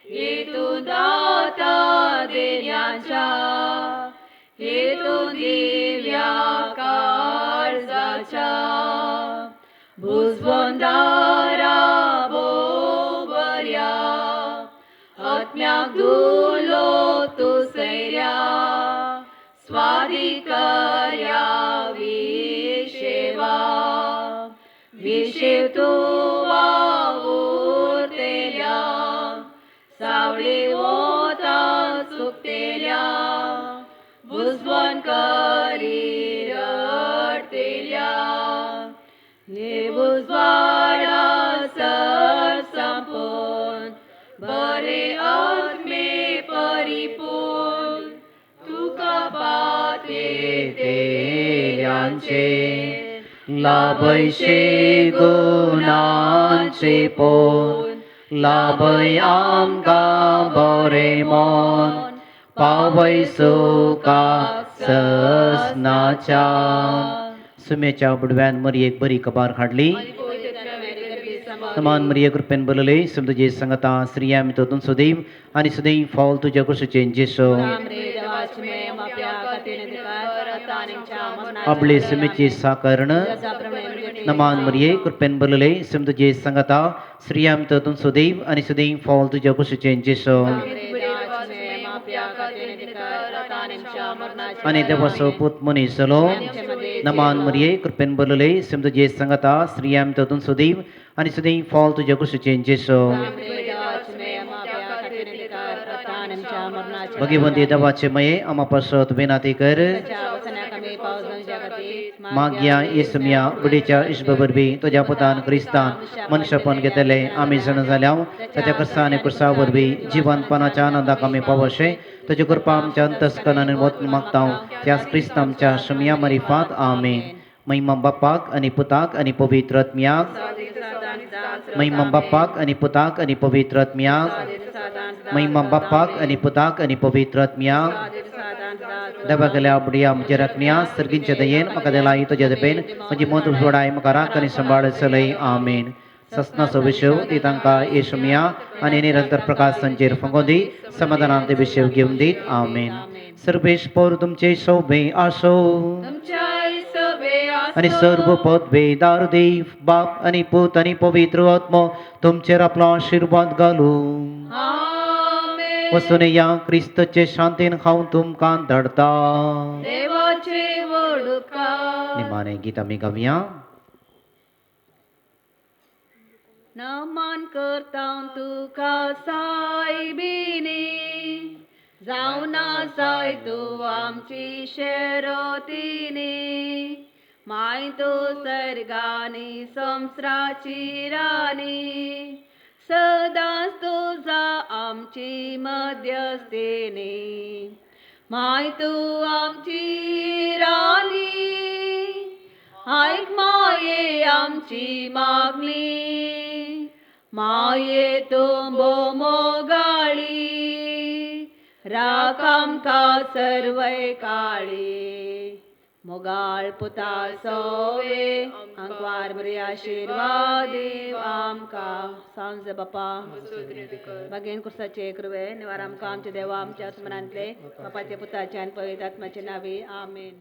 हेतून दाता देण्याच्या हेतून दिव्या काळजाच्या भुजवंदारा बोबऱ्या आत्म्याक दुलो तूं सैऱ्या स्वाधिकार्या विशेवा विशेव तूं वावुरतेल्या सावळी वता चुकतेल्या बुजवण करी रडतेल्या हे उजवाडा सर संपून बरे आत्मे परिपूर्ण तुका पातेल्यांचे लाभयशे गुणांचे पोन लाभय आमकां बरें मन पावय सुखा ससनाच्या. सुमेच्या बुडव्यान मरयेक बरी कबार हाडली. समान मरिये कृपेन बोलले सम तुजे संगता श्रीयाम तो सुदैव आनी सुदैव फॉल तुज्या कुशीचें जेसो. आपले सुमेची साकरण. नमान मरिये कृपेन बोलले सम तुजे संगता श्रीयाम तो सुदैव आनी सुदैव फॉल तुज्या कुशीचें जेसो. आनी देवाचो पूत मनीस जालो. नमान मरिये कृपेन बोलले सम तुजे संगता श्रीयाम तो सुदैव आनी सुदैव फॉल तुज्या कुशीचें जेसो. भगवंती देवाचे मये आमा पासत विनंती कर. मागया येसुम्या बुडीच्या इश्ब वरवीं तुज्या पुतान क्रिस्तान मनशापण घेतले आमी जाणा जाल्या ताच्या कर्सा आनी कुर्सा वरवीं जिवनपणाच्या आनंदाक आमी पावशे तुजी कृपा आमच्या अंतस्करणान वचून मागता त्याच क्रिस्त आमच्या शमया मारिफात. आमेन. महिमा बापाक आनी पुताक आनी पवित्र आत्म्याक. महिमा बापाक आनी पुताक आनी पवित्र आत्म्याक. महिमा बापाक आनी पुताक आनी पवित्र आत्म्याक. देवागेल्या बुडया म्हज्या राखण्या सर्गींच्या दयेन म्हाका दिलाय तुज्या दबेन म्हजी मोत सोडाय म्हाका राख आनी सांबाळ चलय आमेन. ससनाचो विशेव ती तांकां येशुमिया आनी निरंतर प्रकाश संचेर फंगोवंदी दी समाधानान ते विशेव घेवन दीत आमेन. सर्वेश पोर तुमचे शोभे आसो आनी सर्व पदवेदार देव बाप आनी पूत आनी पवित्र आत्मो तुमचेर आपलो आशिर्वाद घालूं. वचून या क्रिस्तचे शांतीन हांव तुमकां धाडटा. निमाणे गीत आमी गावया. नमन करता तुका सायबिणी जावना साय तूं आमची शेरोतिनी माय तूं सर्गानी संवसाराची राणी सदांच तुजा आमची मध्यस्थिनी माय तूं आमची राणी आयक माये आमची मागणी माये तूं मोगाळी राख आमकां सर्वय काळी मोगाळ पुता सोवे आंकवार बरी आशिर्वाद देव आमकां. सांज बापा बागेन कुर्साचे कृवे निवार आमकां आमच्या देवा आमच्या स्मरणांतले बापाचे पुताचे आनी पवित्र आत्म्याचे नावे आमेन.